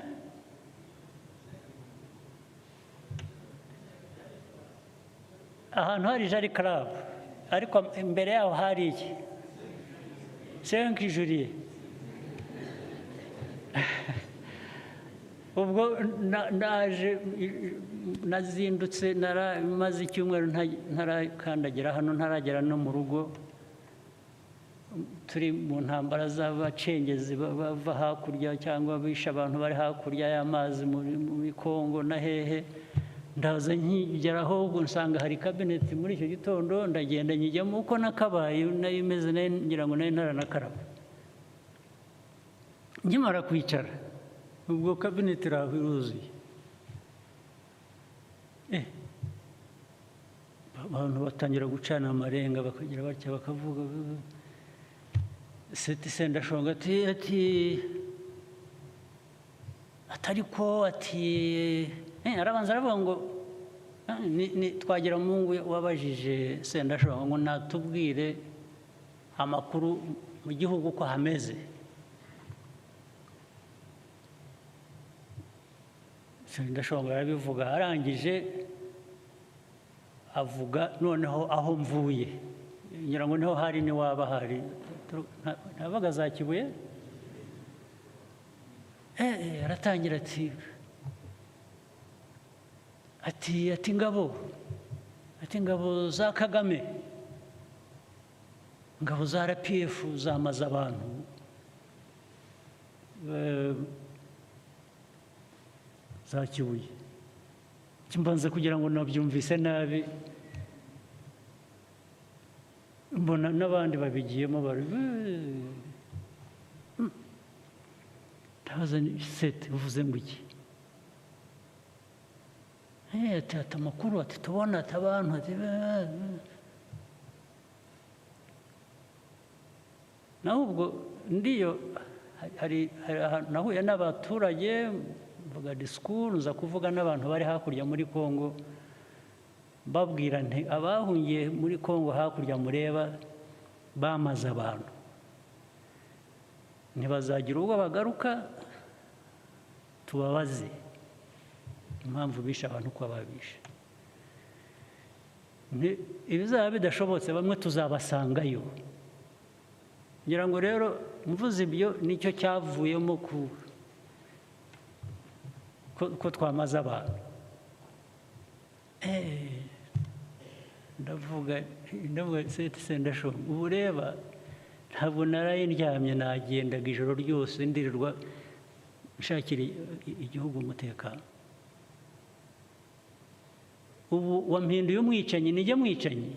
Ahantu hari Jari Club, ariko imbere yaho hari iki, Cinq Juillet. Ubwo naje nazindutse, maze icyumweru ntarakandagira hano, ntaragera no mu rugo. Turi mu ntambara z'abacengezi bava hakurya cyangwa bishe abantu bari hakurya y'amazi muri Kongo na hehe. Ndaza nkigeraho, ubwo nsanga hari kabineti muri icyo gitondo, ndagenda nyijyamo uko nakabaye nayo imeze, nayo ngira ngo nayo ntaranakaraba. Nkimara kwicara, ubwo kabineti iraho iruzuye, abantu batangira gucana amarenga, bakagira batya bakavuga. Seti Sendashonga ati atari ko ati arabanza aravuga ngo ni Twagiramungu wabajije Sendashonga ngo natubwire amakuru mu gihugu uko hameze. Sendashonga arabivuga, arangije avuga noneho aho mvuye, ngira ngo niho hari niwaba hari ntabaga za Kibuye. Aratangira ati ingabo za Kagame, ingabo za RPF zamaze abantu za Kibuye. Mbanza kugira ngo nabyumvise nabi, mbona n'abandi babigiyemo bari ndabaza nti, "Seti, uvuze ngo iki?" Ati amakuru ati tubona ati abantu ati naho ubwo ndiyo hari nahuye n'abaturage mvuga disikuru, nza kuvuga n'abantu bari hakurya muri Kongo, mbabwira nti abahungiye muri Kongo hakurya mureba bamaze abantu, ntibazagira ubwo bagaruka tubabaze impamvu bishe abantu uko babishe. Ibizaba bidashobotse bamwe tuzabasangayo. Ngira ngo rero mvuze ibyo nicyo cyavuyemo ko twamaze abantu. Ndavuga Sendashonga, ubu reba ntabwo naraye ndyamye, nagendaga ijoro ryose ndirirwa nshakira igihugu umutekano. Ubu wampinduye umwicanyi, nijye mwicanyi?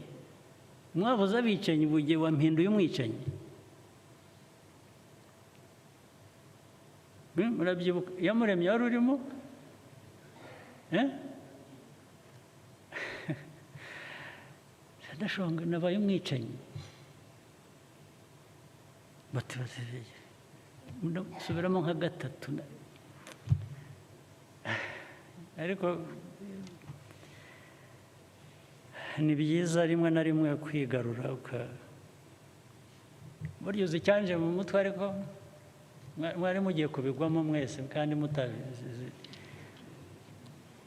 Mwavuze abicanyi, bugiye wampinduye umwicanyi. Murabyibuka Iyamuremye wari urimo? Sendashonga nabaye umwicanyi. Bati subiramo nka gatatu, ariko ni byiza rimwe na rimwe kwigarura burya uzi icyanje mu mutwe, ariko mwari mugiye kubigwamo mwese kandi mutabizi.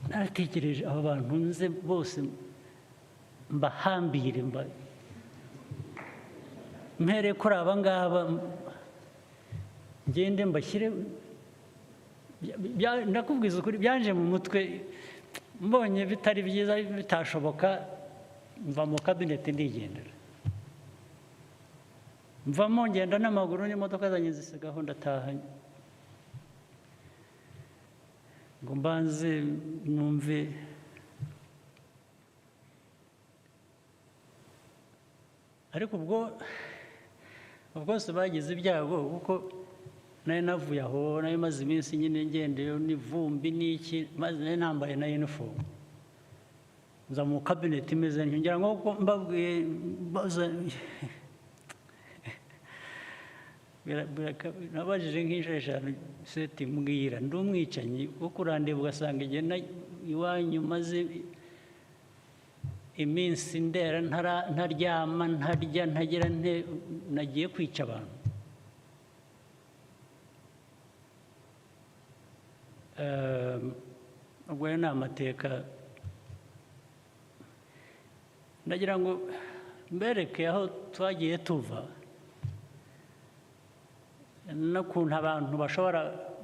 Naratekereje abo bantu nze bose mbahambire, mpere kuri aba ngaba ngende mbashyire. Ndakubwiza ukuri byanje mu mutwe, mbonye bitari byiza bitashoboka, mva mu kabineti ndigendera, mvamo ngenda n'amaguru n'imodoka zanjye zisigaho, ndataha ngo mbanze numve. Ariko ubwo bwose bagize ibyago, kuko nari navuye aho, nari maze iminsi nyine ngendeyo n'ivumbi n'iki, maze nari nambaye na uniform, nza mu kabineti imeze ntyo, ngira ngo mbabwiye nabajije nk'inshuro eshanu, seti mbwira ndi umwicanyi wo kurandeba, ugasanga igihe iwanyu maze iminsi ndera ntaryama ntarya ntagira nte, nagiye kwica abantu. Ubwo rero ni amateka, ndagira ngo mbereke aho twagiye tuva n'ukuntu abantu bashobora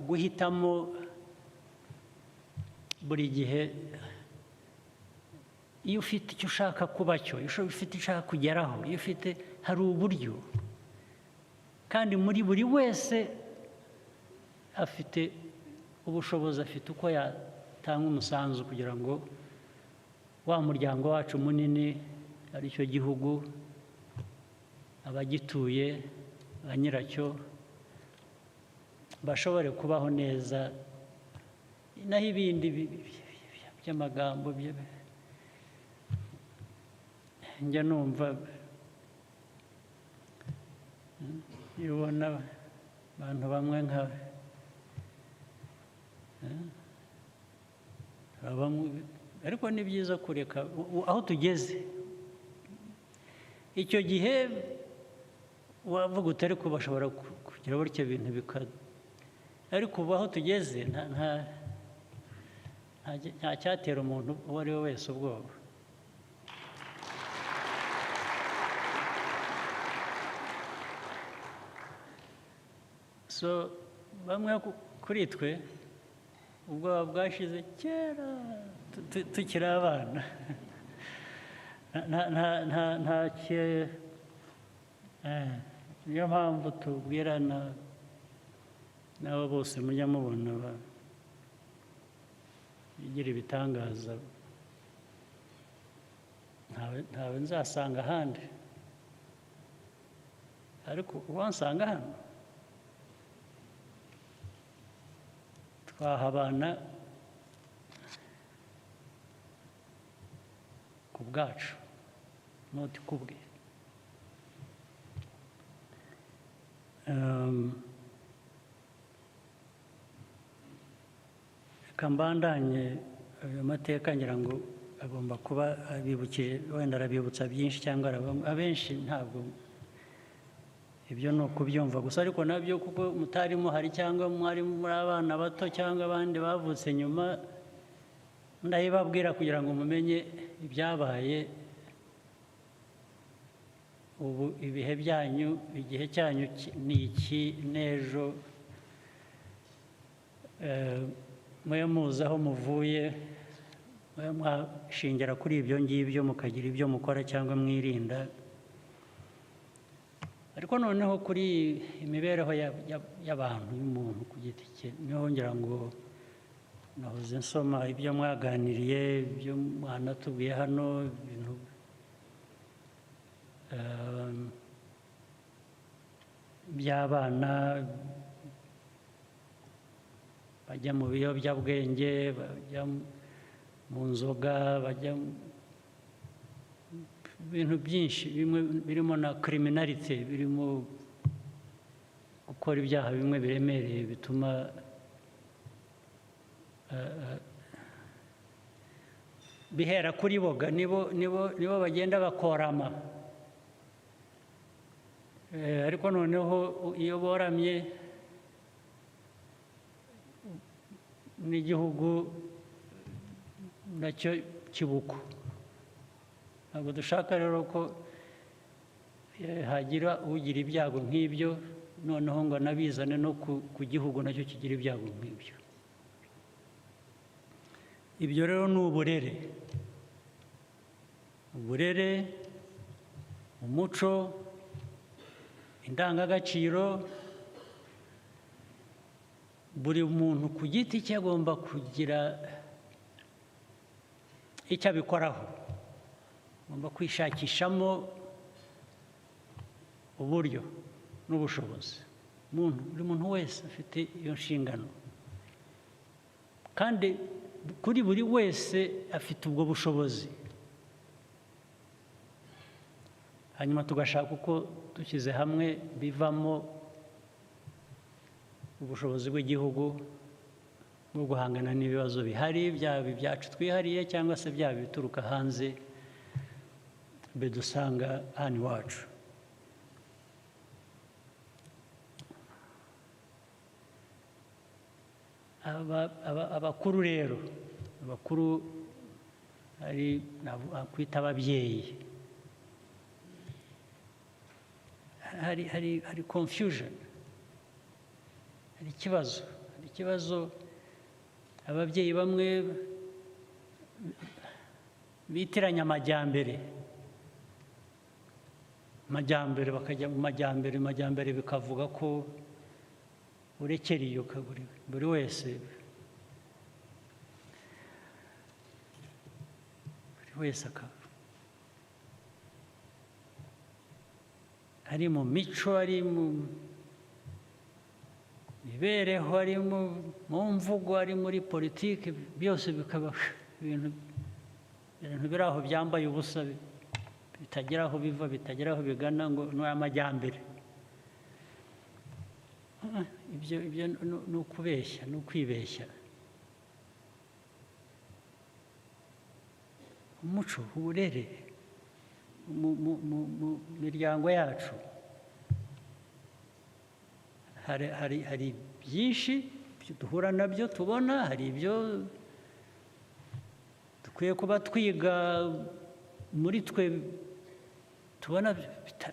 guhitamo buri gihe. Iyo ufite icyo ushaka kuba cyo, iyo ufite icyo ushaka kugeraho, iyo ufite, hari uburyo, kandi muri buri wese afite ubushobozi, afite uko yatanga umusanzu kugira ngo wa muryango wacu munini aricyo gihugu, abagituye ba nyiracyo bashobore kubaho neza. Naho ibindi by'amagambo njya numva, iyo ubona abantu bamwe nka ariko ni byiza kureka aho tugeze. Icyo gihe wavuga uti ariko bashobora kugira gutya ibintu bika, ariko ubu aho tugeze nta cyatera umuntu uwo ari we wese ubwoba. So bamwe kuri twe ubwoba bwashize kera tukiri abana. Niyo mpamvu tubwirana n'abo bose mujya mubona bigira ibitangaza, ntawe nzasanga ahandi, ariko uwansanga hano twahabana Ku bwacu, not ku bwe. Reka mbandanye ayo mateka, ngira ngo agomba kuba abibukije, wenda arabibutsa byinshi cyangwa abenshi ntabwo ibyo ni ukubyumva gusa, ariko nabyo kuko mutari muhari cyangwa mwari muri abana bato cyangwa abandi bavutse nyuma, ndayibabwira kugira ngo mumenye ibyabaye. Ubu ibihe byanyu, igihe cyanyu ni iki n'ejo, mwe muzi aho muvuye, mwe mwashingira kuri ibyo ngibyo mukagira ibyo mukora cyangwa mwirinda. Ariko noneho kuri imibereho y'abantu, y'umuntu ku giti cye, niho ngira ngo nahoze nsoma ibyo mwaganiriye, ibyo mwanatubwiye hano, ibintu by'abana bajya mu biyobyabwenge, bajya mu nzoga, bajya ibintu byinshi, bimwe birimo na criminality, birimo gukora ibyaha bimwe biremereye bituma bihera kuri boga, nibo bagenda bakorama. Ariko noneho iyo boramye n'igihugu nacyo kibuko. Ntabwo dushaka rero ko hagira ugira ibyago nk'ibyo, noneho ngo anabizane no ku gihugu nacyo kigira ibyago nk'ibyo. Ibyo rero ni uburere, uburere, umuco, indangagaciro. Buri muntu ku giti cye agomba kugira icyo abikoraho, agomba kwishakishamo uburyo n'ubushobozi. Buri muntu wese afite iyo nshingano, kandi kuri buri wese afite ubwo bushobozi. Hanyuma tugashaka uko dushyize hamwe bivamo ubushobozi bw'igihugu bwo guhangana n'ibibazo bihari, byaba ibyacu twihariye cyangwa se byaba ibituruka hanze bidusanga hano iwacu. Abakuru rero, abakuru ari kwita ababyeyi, hari confusion, hari ikibazo. Ababyeyi bamwe bitiranya amajyambere, bakajya mu majyambere bikavuga ko urekera iyo kaguri buri wese akaba ari mu mico, ari mu mibereho, ari mu mvugo, ari muri politiki, byose bikaba ibintu biri aho byambaye ubusa, bitagira aho biva, bitagira aho bigana, ngo ni amajyambere. Ibyo ni ukubeshya, ni ukwibeshya. Umuco, uburere mu miryango yacu hari byinshi duhura nabyo tubona, hari ibyo dukwiye kuba twiga muri twe tubona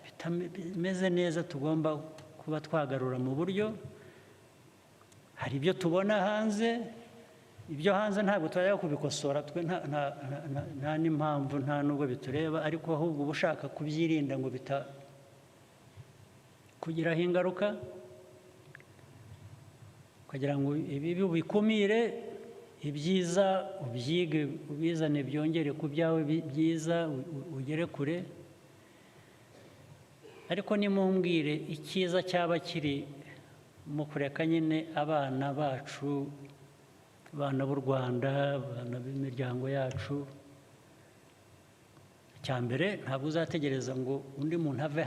bitameze neza, tugomba kuba twagarura mu buryo. Hari ibyo tubona hanze, ibyo hanze ntabwo twajya kubikosora twe, nta n'impamvu, nta nubwo bitureba, ariko ahubwo uba ushaka kubyirinda ngo bitakugiraho ingaruka, kugira ngo ibibi ubikumire, ibyiza ubyige, ubizane byongere ku byawe byiza, ugere kure. Ariko nimumbwire icyiza cyaba kiri mu kureka nyine abana bacu, abana b'u Rwanda, abana b'imiryango yacu, Icya mbere, ntabwo uzategereza ngo undi muntu ave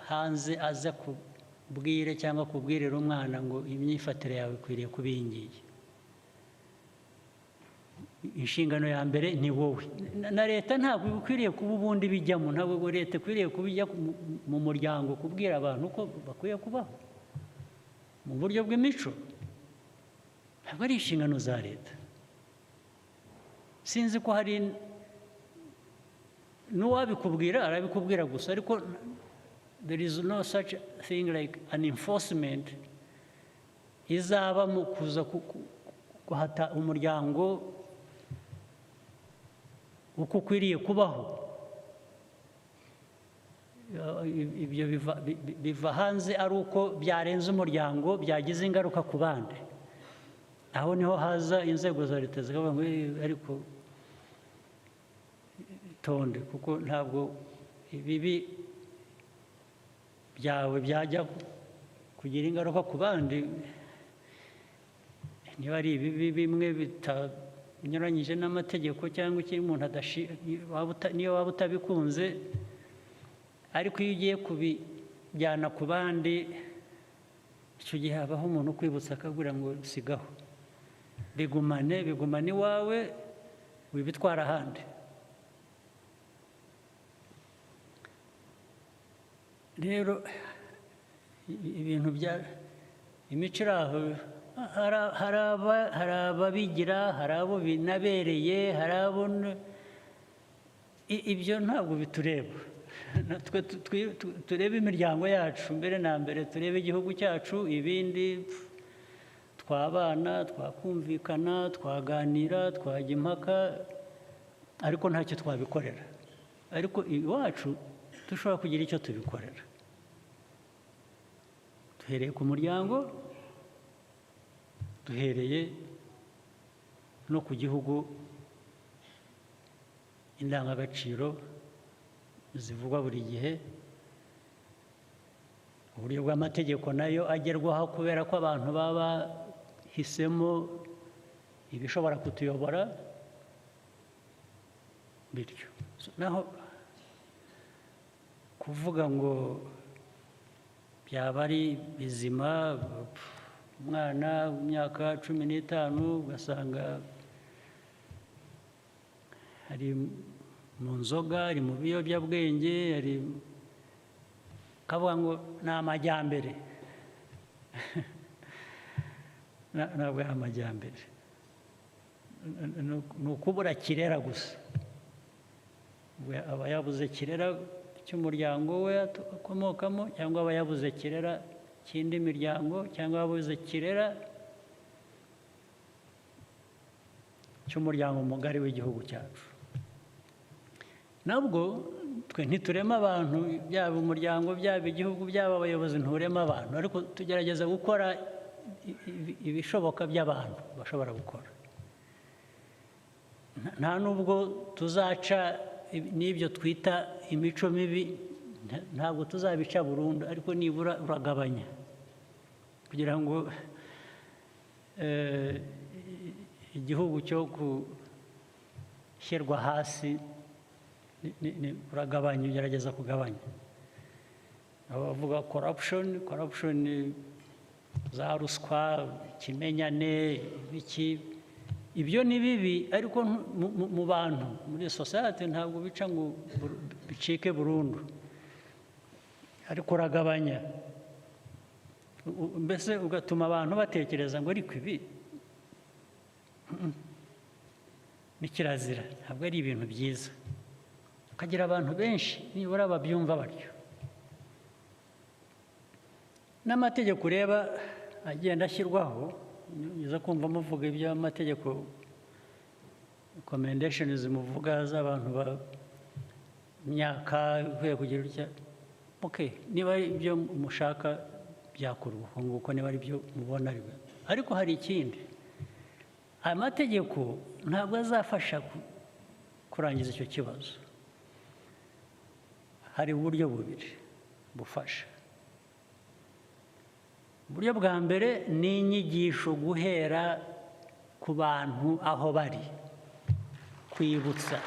hanze aze kubwire cyangwa kubwirira umwana ngo imyifatire yawe ikwiriye kuba iyi ngiyi. Inshingano ya mbere ni wowe. Na leta ntabwo ikwiriye kuba ubundi bijyamo, ntabwo leta ikwiriye kuba ijya mu muryango kubwira abantu ko bakwiye kubaho mu buryo bw'imico. Ntabwo ari inshingano za leta. Sinzi ko hari n'uwabikubwira, arabikubwira gusa, ariko there is no such thing like an enforcement izaba mu kuza guhata umuryango uko ukwiriye kubaho. Ibyo biva hanze ari uko byarenze umuryango, byagize ingaruka ku bandi. Aho niho haza inzego za leta zikavuga ngo: "Ariko tonde, kuko ntabwo ibibi byawe byajya kugira ingaruka ku bandi." Niba ari ibibi bimwe bitanyuranyije n'amategeko cyangwa ikindi umuntu niyo waba utabikunze, ariko iyo ugiye kubijyana ku bandi, icyo gihe habaho umuntu ukwibutsa akabwira ngo sigaho, bigumane, bigumane iwawe, wibitwara ahandi. Rero ibintu bya imico iri aho, hari ababigira, hari abo binabereye, hari abo ibyo ntabwo bitureba. Natwe turebe imiryango yacu mbere na mbere, turebe igihugu cyacu. Ibindi twabana, twakumvikana, twaganira, twajya impaka, ariko ntacyo twabikorera. Ariko iwacu dushobora kugira icyo tubikorera, duhereye ku muryango, duhereye no ku gihugu, indangagaciro zivugwa buri gihe, uburyo bw'amategeko nayo agerwaho kubera ko abantu baba bahisemo ibishobora kutuyobora bityo. So, naho kuvuga ngo byaba ari bizima, umwana w'imyaka 15 ugasanga ari mu nzoga, ari mu biyobyabwenge, ari kavuga ngo ni amajyambere, ntabwo ari amajyambere, ni ukubura kirera gusa. We aba yabuze kirera cy'umuryango we akomokamo, cyangwa aba yabuze kirera cy'indi miryango, cyangwa yabuze kirera cy'umuryango mugari w'igihugu cyacu. Nabwo twe ntiturema abantu, byaba umuryango, byaba igihugu, byaba abayobozi, nturema abantu, ariko tugerageza gukora ibishoboka by'abantu bashobora gukora. Nta nubwo tuzaca n'ibyo twita imico mibi, ntabwo tuzabica burundu, ariko nibura uragabanya kugira ngo igihugu cyo gushyirwa hasi uragabanya, ugerageza kugabanya. Aho bavuga corruption, corruption za ruswa, ikimenyane, ibiki, ibyo ni bibi, ariko mu bantu, muri society, ntabwo bica ngo bicike burundu, ariko uragabanya. Mbese ugatuma abantu batekereza ngo ariko ibi ni kirazira, ntabwo ari ibintu byiza. Ukagira abantu benshi nibura babyumva batyo. N'amategeko ureba agenda ashyirwaho, uza kumva muvuga iby'amategeko, recommendations muvuga z'abantu ba myaka ikwiye kugira utya, okay, niba ari ibyo mushaka byakorwa uko nguko, niba ari byo mubona ari byo. Ariko hari ikindi: aya mategeko ntabwo azafasha kurangiza icyo kibazo. Hari uburyo bubiri bufasha. Uburyo bwa mbere ni inyigisho, guhera ku bantu aho bari, kwibutsa.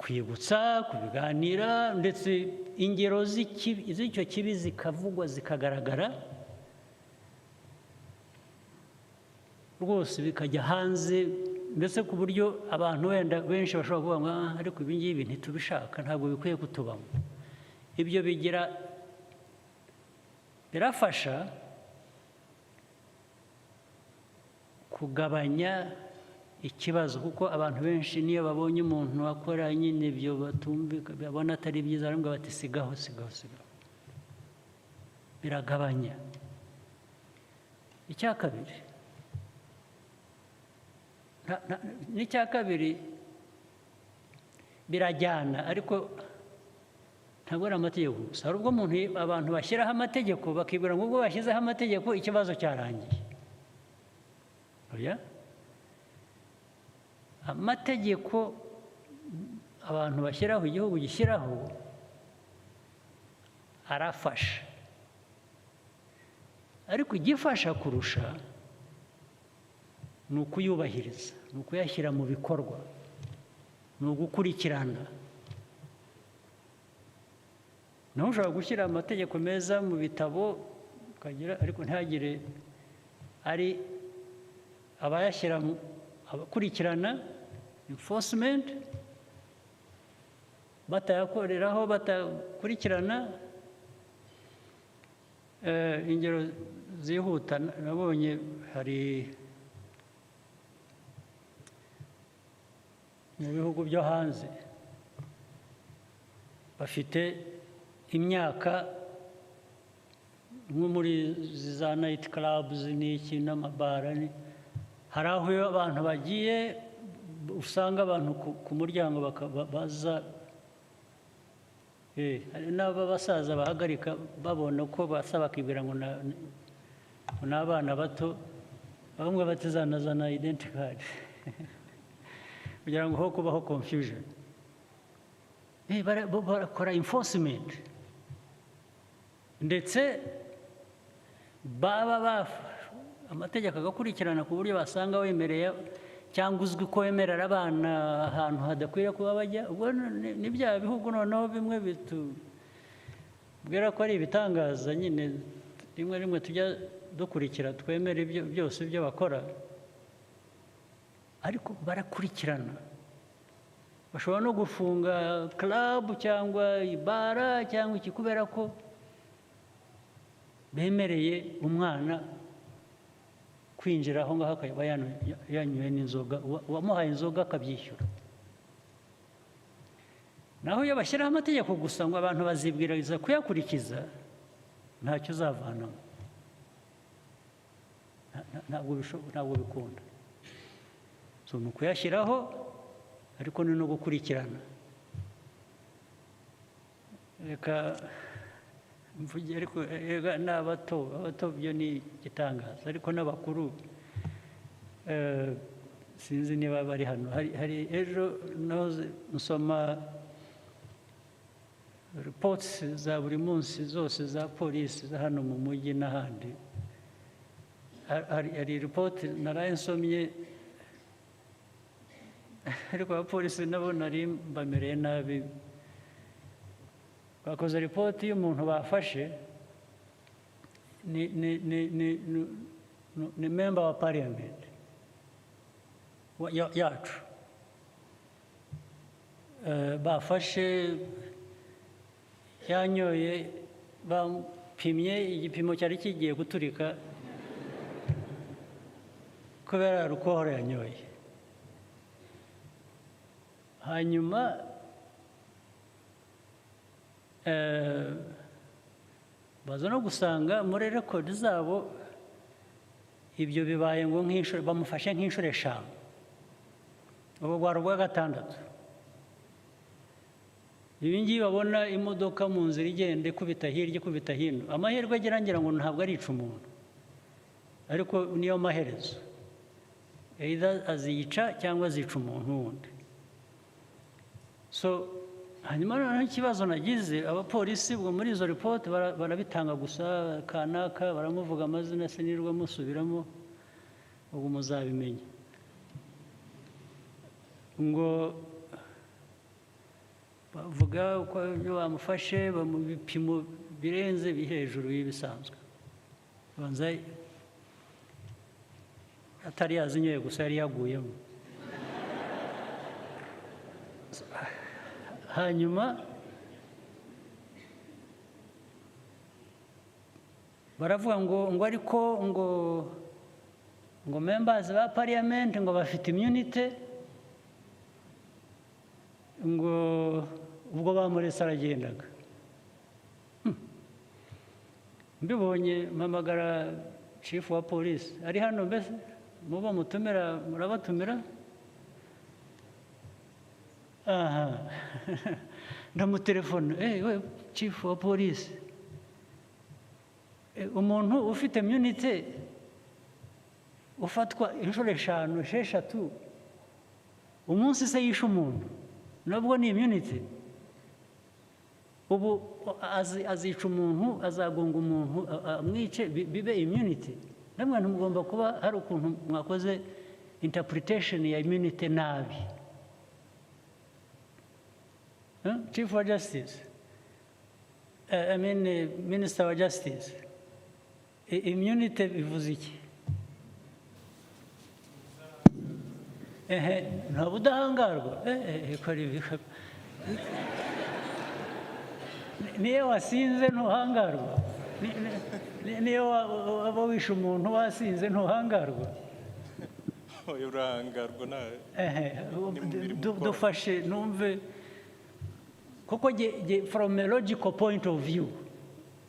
Kwibutsa, kubiganira, ndetse ingero z'icyo kibi zikavugwa, zikagaragara rwose, bikajya hanze, ndetse ku buryo abantu wenda benshi bashobora kuvuga ngo: "Ah, ariko ibi ngibi ntitubishaka, ntabwo bikwiye kutubamo." Ibyo bigira birafasha kugabanya ikibazo, kuko abantu benshi niyo babonye umuntu akora nyine ibyo batumvika, babona atari byiza, baravuga bati: "Sigaho, sigaho, sigaho." Biragabanya. Icya kabiri, n'icya kabiri birajyana, ariko ntabwo ari amategeko gusa. Hari ubwo umuntu, abantu bashyiraho amategeko, bakibwira ngo ubwo bashyizeho amategeko ikibazo cyarangiye. Oya, amategeko abantu bashyiraho, igihugu gishyiraho, arafasha, ariko igifasha kurusha ni ukuyubahiriza, ni ukuyashyira mu bikorwa, ni ugukurikirana. Naho ushobora gushyira amategeko meza mu bitabo ukagira, ariko ntihagire ari abayashyira abakurikirana, enforcement, batayakoreraho, batakurikirana. Ingero zihuta nabonye, hari mu bihugu byo hanze bafite imyaka, nko muri za night clubs n'iki n'amabara, hari aho iyo abantu bagiye usanga abantu ku muryango baza. Hari n'abasaza bahagarika babona ko basa, bakibwira ngo ni abana bato, bamwe bati: "Zana identity card," kugira ngo ho kubaho confusion. Bo barakora enforcement, ndetse baba amategeko agakurikirana ku buryo basanga wemereye cyangwa uzwi ko wemerera abana ahantu hadakwiye kuba bajya. Ubwo ni bya bihugu noneho bimwe bitubwira ko ari ibitangaza nyine, rimwe rimwe tujya dukurikira, twemera ibyo byose ibyo bakora, ariko barakurikirana. Bashobora no gufunga club cyangwa ibara cyangwa iki kubera ko bemereye umwana kwinjira aho ngaho, akaba yanyoye n'inzoga, uwamuhaye inzoga akabyishyura. Naho iyo bashyiraho amategeko gusa ngo abantu bazibwiriza kuyakurikiza, ntacyo uzavanamo. Ntabwo bikunda. So ni ukuyashyiraho, ariko ni no gukurikirana. Reka mvuge, ariko erega n'abato, abato byo ni igitangaza, ariko n'abakuru, sinzi niba bari hano. Hari ejo nahoze nsoma reports za buri munsi zose za polisi za hano mu mujyi n'ahandi. Hari ripoti naraye nsomye, ariko abapolisi nabo nari mbamereye nabi. Bakoze ripoti y'umuntu bafashe, ni member wa parliament yacu. Bafashe yanyoye, bapimye igipimo cyari kigiye guturika kubera alcohol yanyoye. Hanyuma baza no gusanga muri rekodi zabo ibyo bibaye ngo nk'inshuro, bamufashe nk'inshuro 5, ubu bwari ubwa gatandatu. Ibi ngibi babona imodoka mu nzira igenda ikubita hirya, ikubita hino, amahirwe agira ngira ngo ntabwo arica umuntu, ariko niyo maherezo, either aziyica cyangwa azica umuntu wundi. So hanyuma noneho ikibazo nagize, abapolisi ubwo muri izo ripoti barabitanga gusa, kanaka baramuvuga amazina, sinirwa musubiramo, ubwo muzabimenya, ngo Bavuga uko ibyo bamufashe mu bipimo birenze biri hejuru y'ibisanzwe. Banza atari yazinyoye gusa, yari yaguyemo. Hanyuma baravuga ngo ariko ngo members ba parliament ngo bafite immunity, ngo ubwo bamuretse aragendaga. Mbibonye mpamagara chief wa police ari hano, mbese mubo mutumira murabatumira. Aha ndamutelefona: "We chief wa police, umuntu ufite immunity ufatwa inshuro eshanu, esheshatu umunsi se yishe umuntu, nabwo ni immunity? Ubu azica umuntu, azagonga umuntu, amwice, bibe immunity?" Namwe mugomba kuba hari ukuntu mwakoze interpretation ya immunity nabi. Chief wa Justice, I mean, Minister wa Justice, immunity bivuze iki? Ehe, nta budahangarwa. Kora ibi. Niyo wasinze ntuhangarwa? Niyo waba wishe umuntu wasinze ntuhangarwa? Oya, urahangarwa nta Ehe. Ni mu mirimo ukora. Dufashe numve, kuko jye from a logical point of view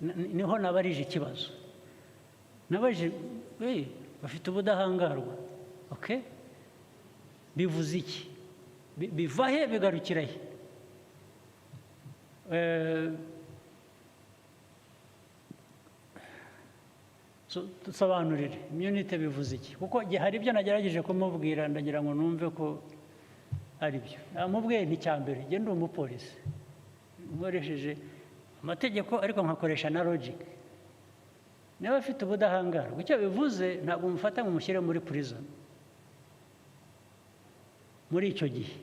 niho nabarije ikibazo. Nabajije: "Bafite ubudahangarwa, okay, bivuze iki? Biva he, bigarukira he?" So, dusobanurire immunity bivuze iki, kuko jye hari ibyo nagerageje kumubwira, ndagira ngo numve ko ari byo. Namubwiye nti: "Icya mbere, njye ndi umupolisi, nkoresheje amategeko ariko nkakoresha na logic. Niba afite ubudahangarwa, icyo bivuze ntabwo mufata ngo mushyire muri prison muri icyo gihe.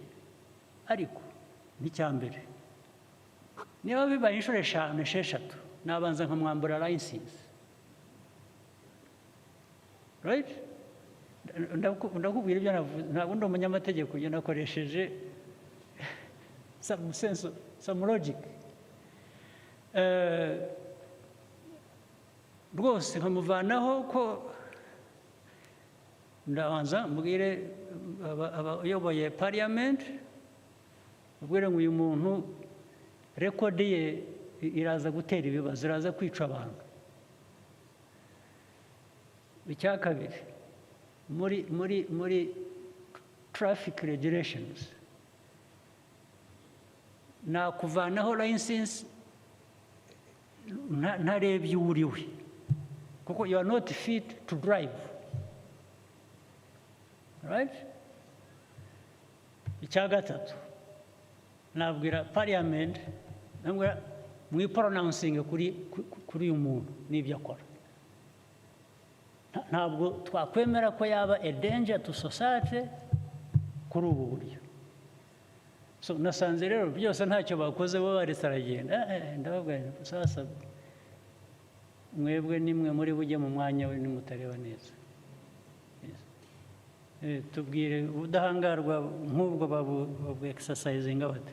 Ariko n'icya mbere, niba bibaye inshuro eshanu, esheshatu, nabanza nkamwambura license, right?" Ndakubwira ibyo navuze, ntabwo ndi umunyamategeko. Ibyo nakoresheje some sense, some logic. Rwose nkamuvanaho ko ndabanza mbwire abayoboye parliament, mbwire ngo uyu muntu record ye iraza gutera ibibazo, iraza kwica abantu. Icya kabiri, muri traffic regulations, nakuvanaho license ntarebye uwo uri we, kuko you are not fit to drive, right? Icya gatatu, nabwira parliament, nabwira mwipronouncinge kuri uyu muntu n'ibyo akora. Ntabwo twakwemera ko yaba a danger to society kuri ubu buryo. So nasanze rero byose ntacyo bakoze, bo baretse aragenda. Ndababwira nti: "Sasa mwebwe nimwe muri bujye mu mwanya we nimutareba neza." Yes. Tubwire, ubudahangarwa nk'ubwo babu exercisinga bate?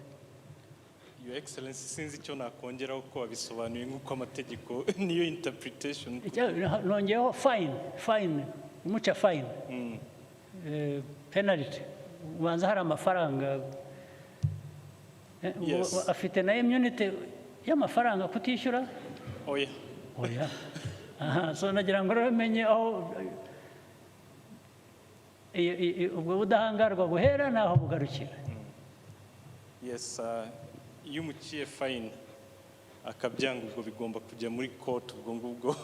Your Excellency, sinzi icyo nakongeraho ko wabisobanuye nk'uko amategeko niyo interpretation. Nongeyeho fine, umuca fine, penalty, ubanza hari amafaranga. Yes. Afite na immunity y'amafaranga kutishyura? Oya. Oya. Aha, so nagira ngo rero menye aho ubwo budahangarwa buhera n'aho bugarukira. Yes, iyo umuciye fine akabyanga, ubwo bigomba kujya muri court, ubwo ngubwo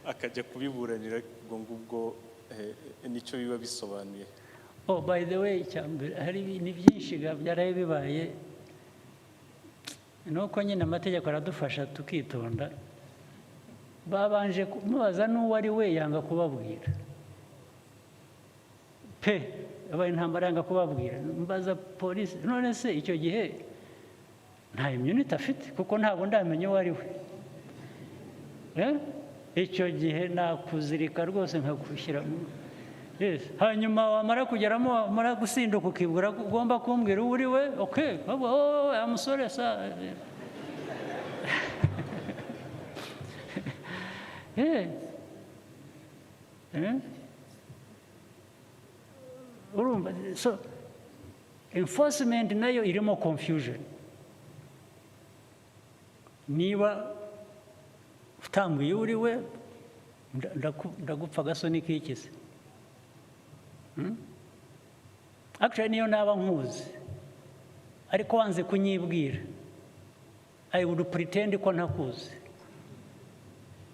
akajya kubiburanira, ubwo ngubwo nicyo biba bisobanuye. Oh, by the way, icyambere, hari ibintu byinshi ga byaraye bibaye, ni uko nyine amategeko aradufasha tukitonda. Babanje kumubaza n'uwo ari we, yanga kubabwira pe. Yabaye intambara, yanga kubabwira. Mbaza polisi: "None se icyo gihe Nta immunity afite, kuko ntabwo ndamenya uwo ari we. Eh? Icyo gihe nakuzirika rwose nkagushyira. Yes. Hanyuma wamara kugeramo, wamara gusinduka, ukibwira ko ugomba kumbwira uwo uri we. Okay, oh, I'm sorry, sir. Eh? Urumva, so enforcement nayo irimo confusion. Niba utambwiye uwo uri we, ndagupfa agasoni k'ikize? Actually, niyo naba nkuzi ariko wanze kunyibwira, I would pretend ko ntakuzi,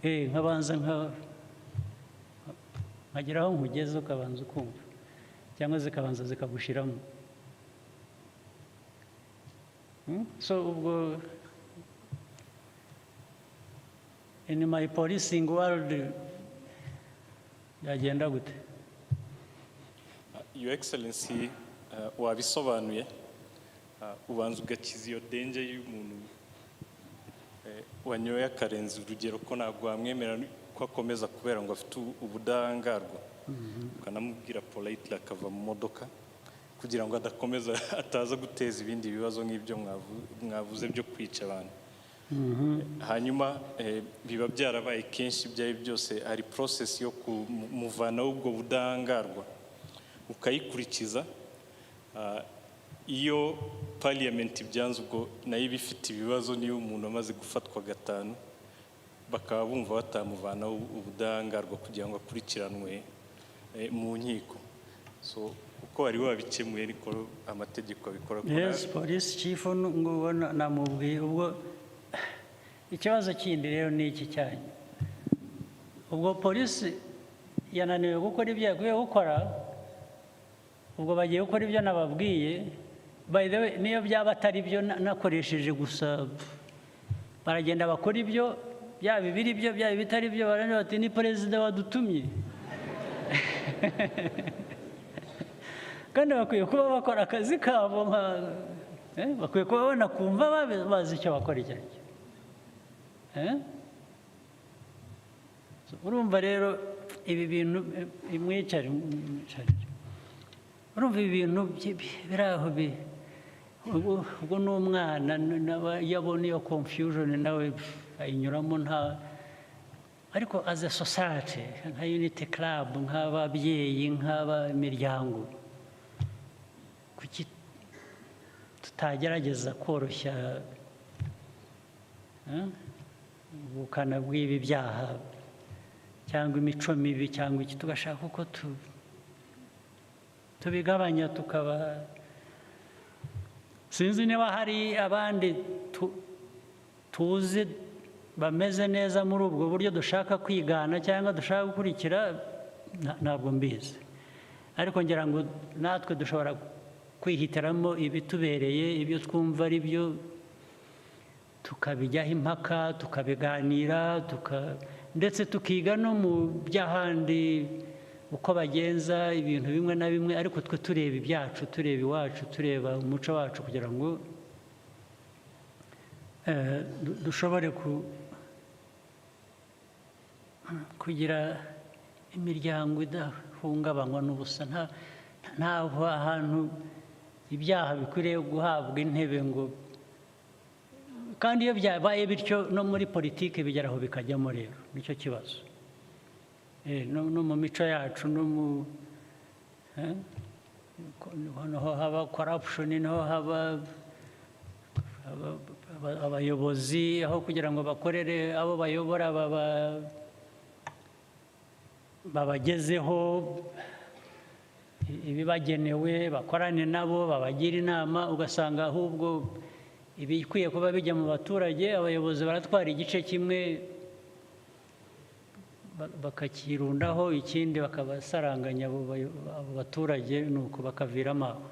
nkabanza nkagera aho nkugeze, ukabanza ukumva cyangwa zikabanza zikagushiramo. So ubwo in my policing world byagenda gute? Your Excellency, wabisobanuye. Ubanza ugakiza iyo danger y'umuntu wanyoye akarenza urugero, ko ntabwo wamwemera ko akomeza kubera ngo afite ubudahangarwa, ukanamubwira politely akava mu modoka kugira ngo adakomeza, ataza guteza ibindi bibazo nk'ibyo mwavuze byo kwica abantu. Hanyuma biba byarabaye kenshi, ibyo ari byose hari process yo kumuvanaho ubwo budahangarwa, ukayikurikiza. Iyo parliament ibyanze, ubwo nayo iba ifite ibibazo. Niyo umuntu amaze gufatwa gatanu, bakaba bumva batamuvanaho ubudahangarwa kugira ngo akurikiranwe mu nkiko, so uko wari wabikemuye niko amategeko abikora. Yes, police chief ngo namubwiye. Ubwo ikibazo kindi rero ni iki cyanyu: ubwo polisi yananiwe gukora ibyo yakwiye gukora, ubwo bagiye gukora ibyo nababwiye. By the way, niyo byaba atari byo, nakoresheje gusa, baragenda bakora ibyo, byaba ibiri byo, byaba ibitari byo, barangira bati: "Ni perezida wadutumye." Kandi bakwiye kuba bakora akazi kabo bakwiye kuba banakumva bazi icyo bakora icyo ari cyo. Eh? So, urumva rero ibi bintu, mwicare, mwicare. Urumva ibi bintu biri aho ubwo n'umwana nawe iyo abona iyo confusion, nawe ayinyuramo nta. Ariko as a society, nka Unity Club, nk'ababyeyi, nk'abamiryango, kuki tutagerageza koroshya ubukana bw'ibi byaha cyangwa imico mibi cyangwa iki, tugashaka uko tubigabanya, tukaba, sinzi niba hari abandi tuzi bameze neza muri ubwo buryo dushaka kwigana cyangwa dushaka gukurikira, ntabwo mbizi. Ariko ngira ngo natwe dushobora kwihitiramo ibitubereye, ibyo twumva ari byo, tukabijyaho impaka, tukabiganira, ndetse tukiga no mu by'ahandi uko bagenza ibintu bimwe na bimwe, ariko twe tureba ibyacu, tureba iwacu, tureba umuco wacu, kugira ngo dushobore kugira imiryango idahungabanywa n'ubusa. Ntabwo ahantu ibyaha bikwiriye guhabwa intebe ngo. Kandi iyo byabaye bityo, no muri politiki bigera aho bikajyamo. Rero nicyo kibazo. No mu mico yacu, no mu niho haba corruption, niho haba abayobozi, aho kugira ngo bakorere abo bayobora, babagezeho ibibagenewe, bakorane nabo, babagira inama, ugasanga ahubwo ibikwiye kuba bijya mu baturage, abayobozi baratwara igice kimwe bakakirundaho, ikindi bakabasaranganya abo baturage, nuko bakaviramo aho.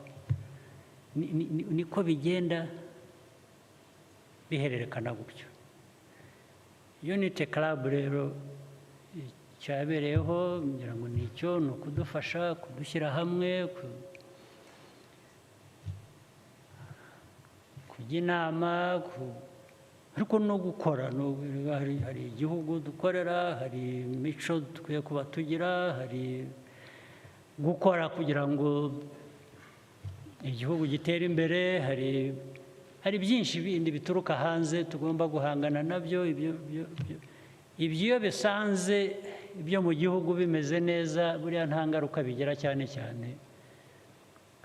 Niko bigenda bihererekana gutyo. Unity Club rero cyabereyeho, ngira ngo ni icyo, ni ukudufasha kudushyira hamwe, kugira Kujya inama, ariko no gukora. Hari igihugu dukorera, hari imico dukwiye kuba tugira, hari gukora kugira ngo igihugu gitere imbere, hari byinshi bindi bituruka hanze tugomba guhangana nabyo. Ibyo iyo bisanze ibyo mu gihugu bimeze neza, buriya nta ngaruka bigira cyane cyane.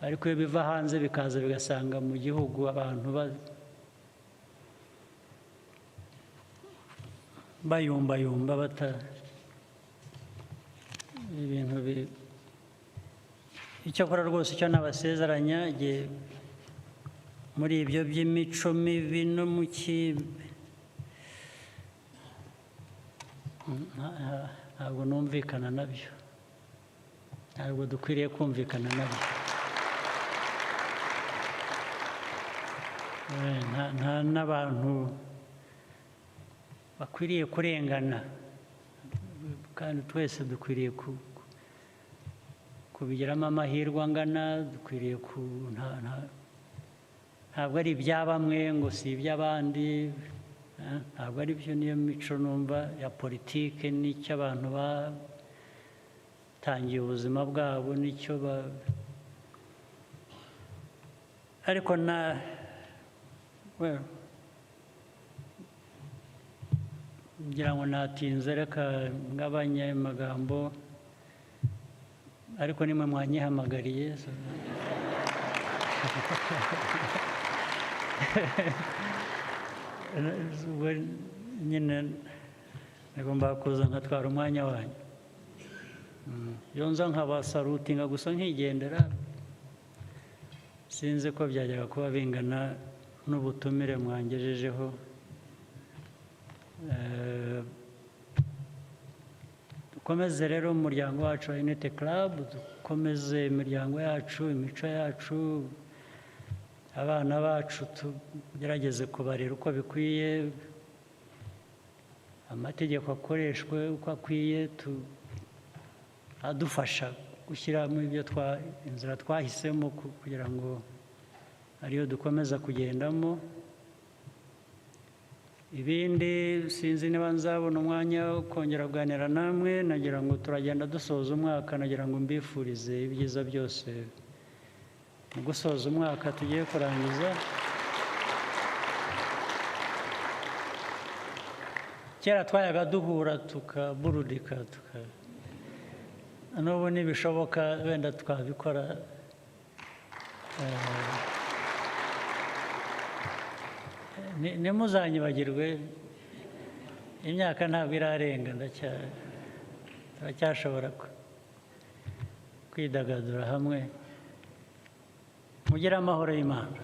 Ariko iyo biva hanze bikaza bigasanga mu gihugu abantu bayumbayumba, bata ibintu icyakora rwose icyo nabasezeranya muri ibyo by'imico mibi no mu ntabwo numvikana nabyo, ntabwo dukwiriye kumvikana nabyo. Nta n'abantu bakwiriye kurengana, kandi twese dukwiriye kubigiramo amahirwe angana. Dukwiriye ntabwo ari ibya bamwe ngo si iby'abandi, ntabwo ari byo. Niyo mico numva ya politike, n'icyo abantu batangiye ubuzima bwabo, n'icyo ariko na well, ngira ngo natinze, reka ngabanye amagambo, ariko nimwe mwanyihamagariye. Nyine nagomba kuza nkatwara umwanya wanyu. Iyo nza nkabasarutinga gusa nkigendera, sinzi ko byajyaga kuba bingana n'ubutumire mwangejejeho. Dukomeze rero umuryango wacu wa Unity Club, dukomeze imiryango yacu, imico yacu, abana bacu tugerageze kubarera uko bikwiye, amategeko akoreshwe uko akwiye, adufasha gushyiramo ibyo inzira twahisemo kugira ngo ariyo dukomeza kugendamo. Ibindi sinzi niba nzabona umwanya wo kongera kuganira namwe. Nagira ngo turagenda dusoza umwaka, nagira ngo mbifurize ibyiza byose mu gusoza umwaka tugiye kurangiza. Kera twayaga duhura tukaburudika, n'ubu nibishoboka wenda twabikora. Ntimuzanyibagirwe, imyaka ntabwo irarenga, turacyashobora kwidagadura hamwe. Mugire amahoro y'Imana.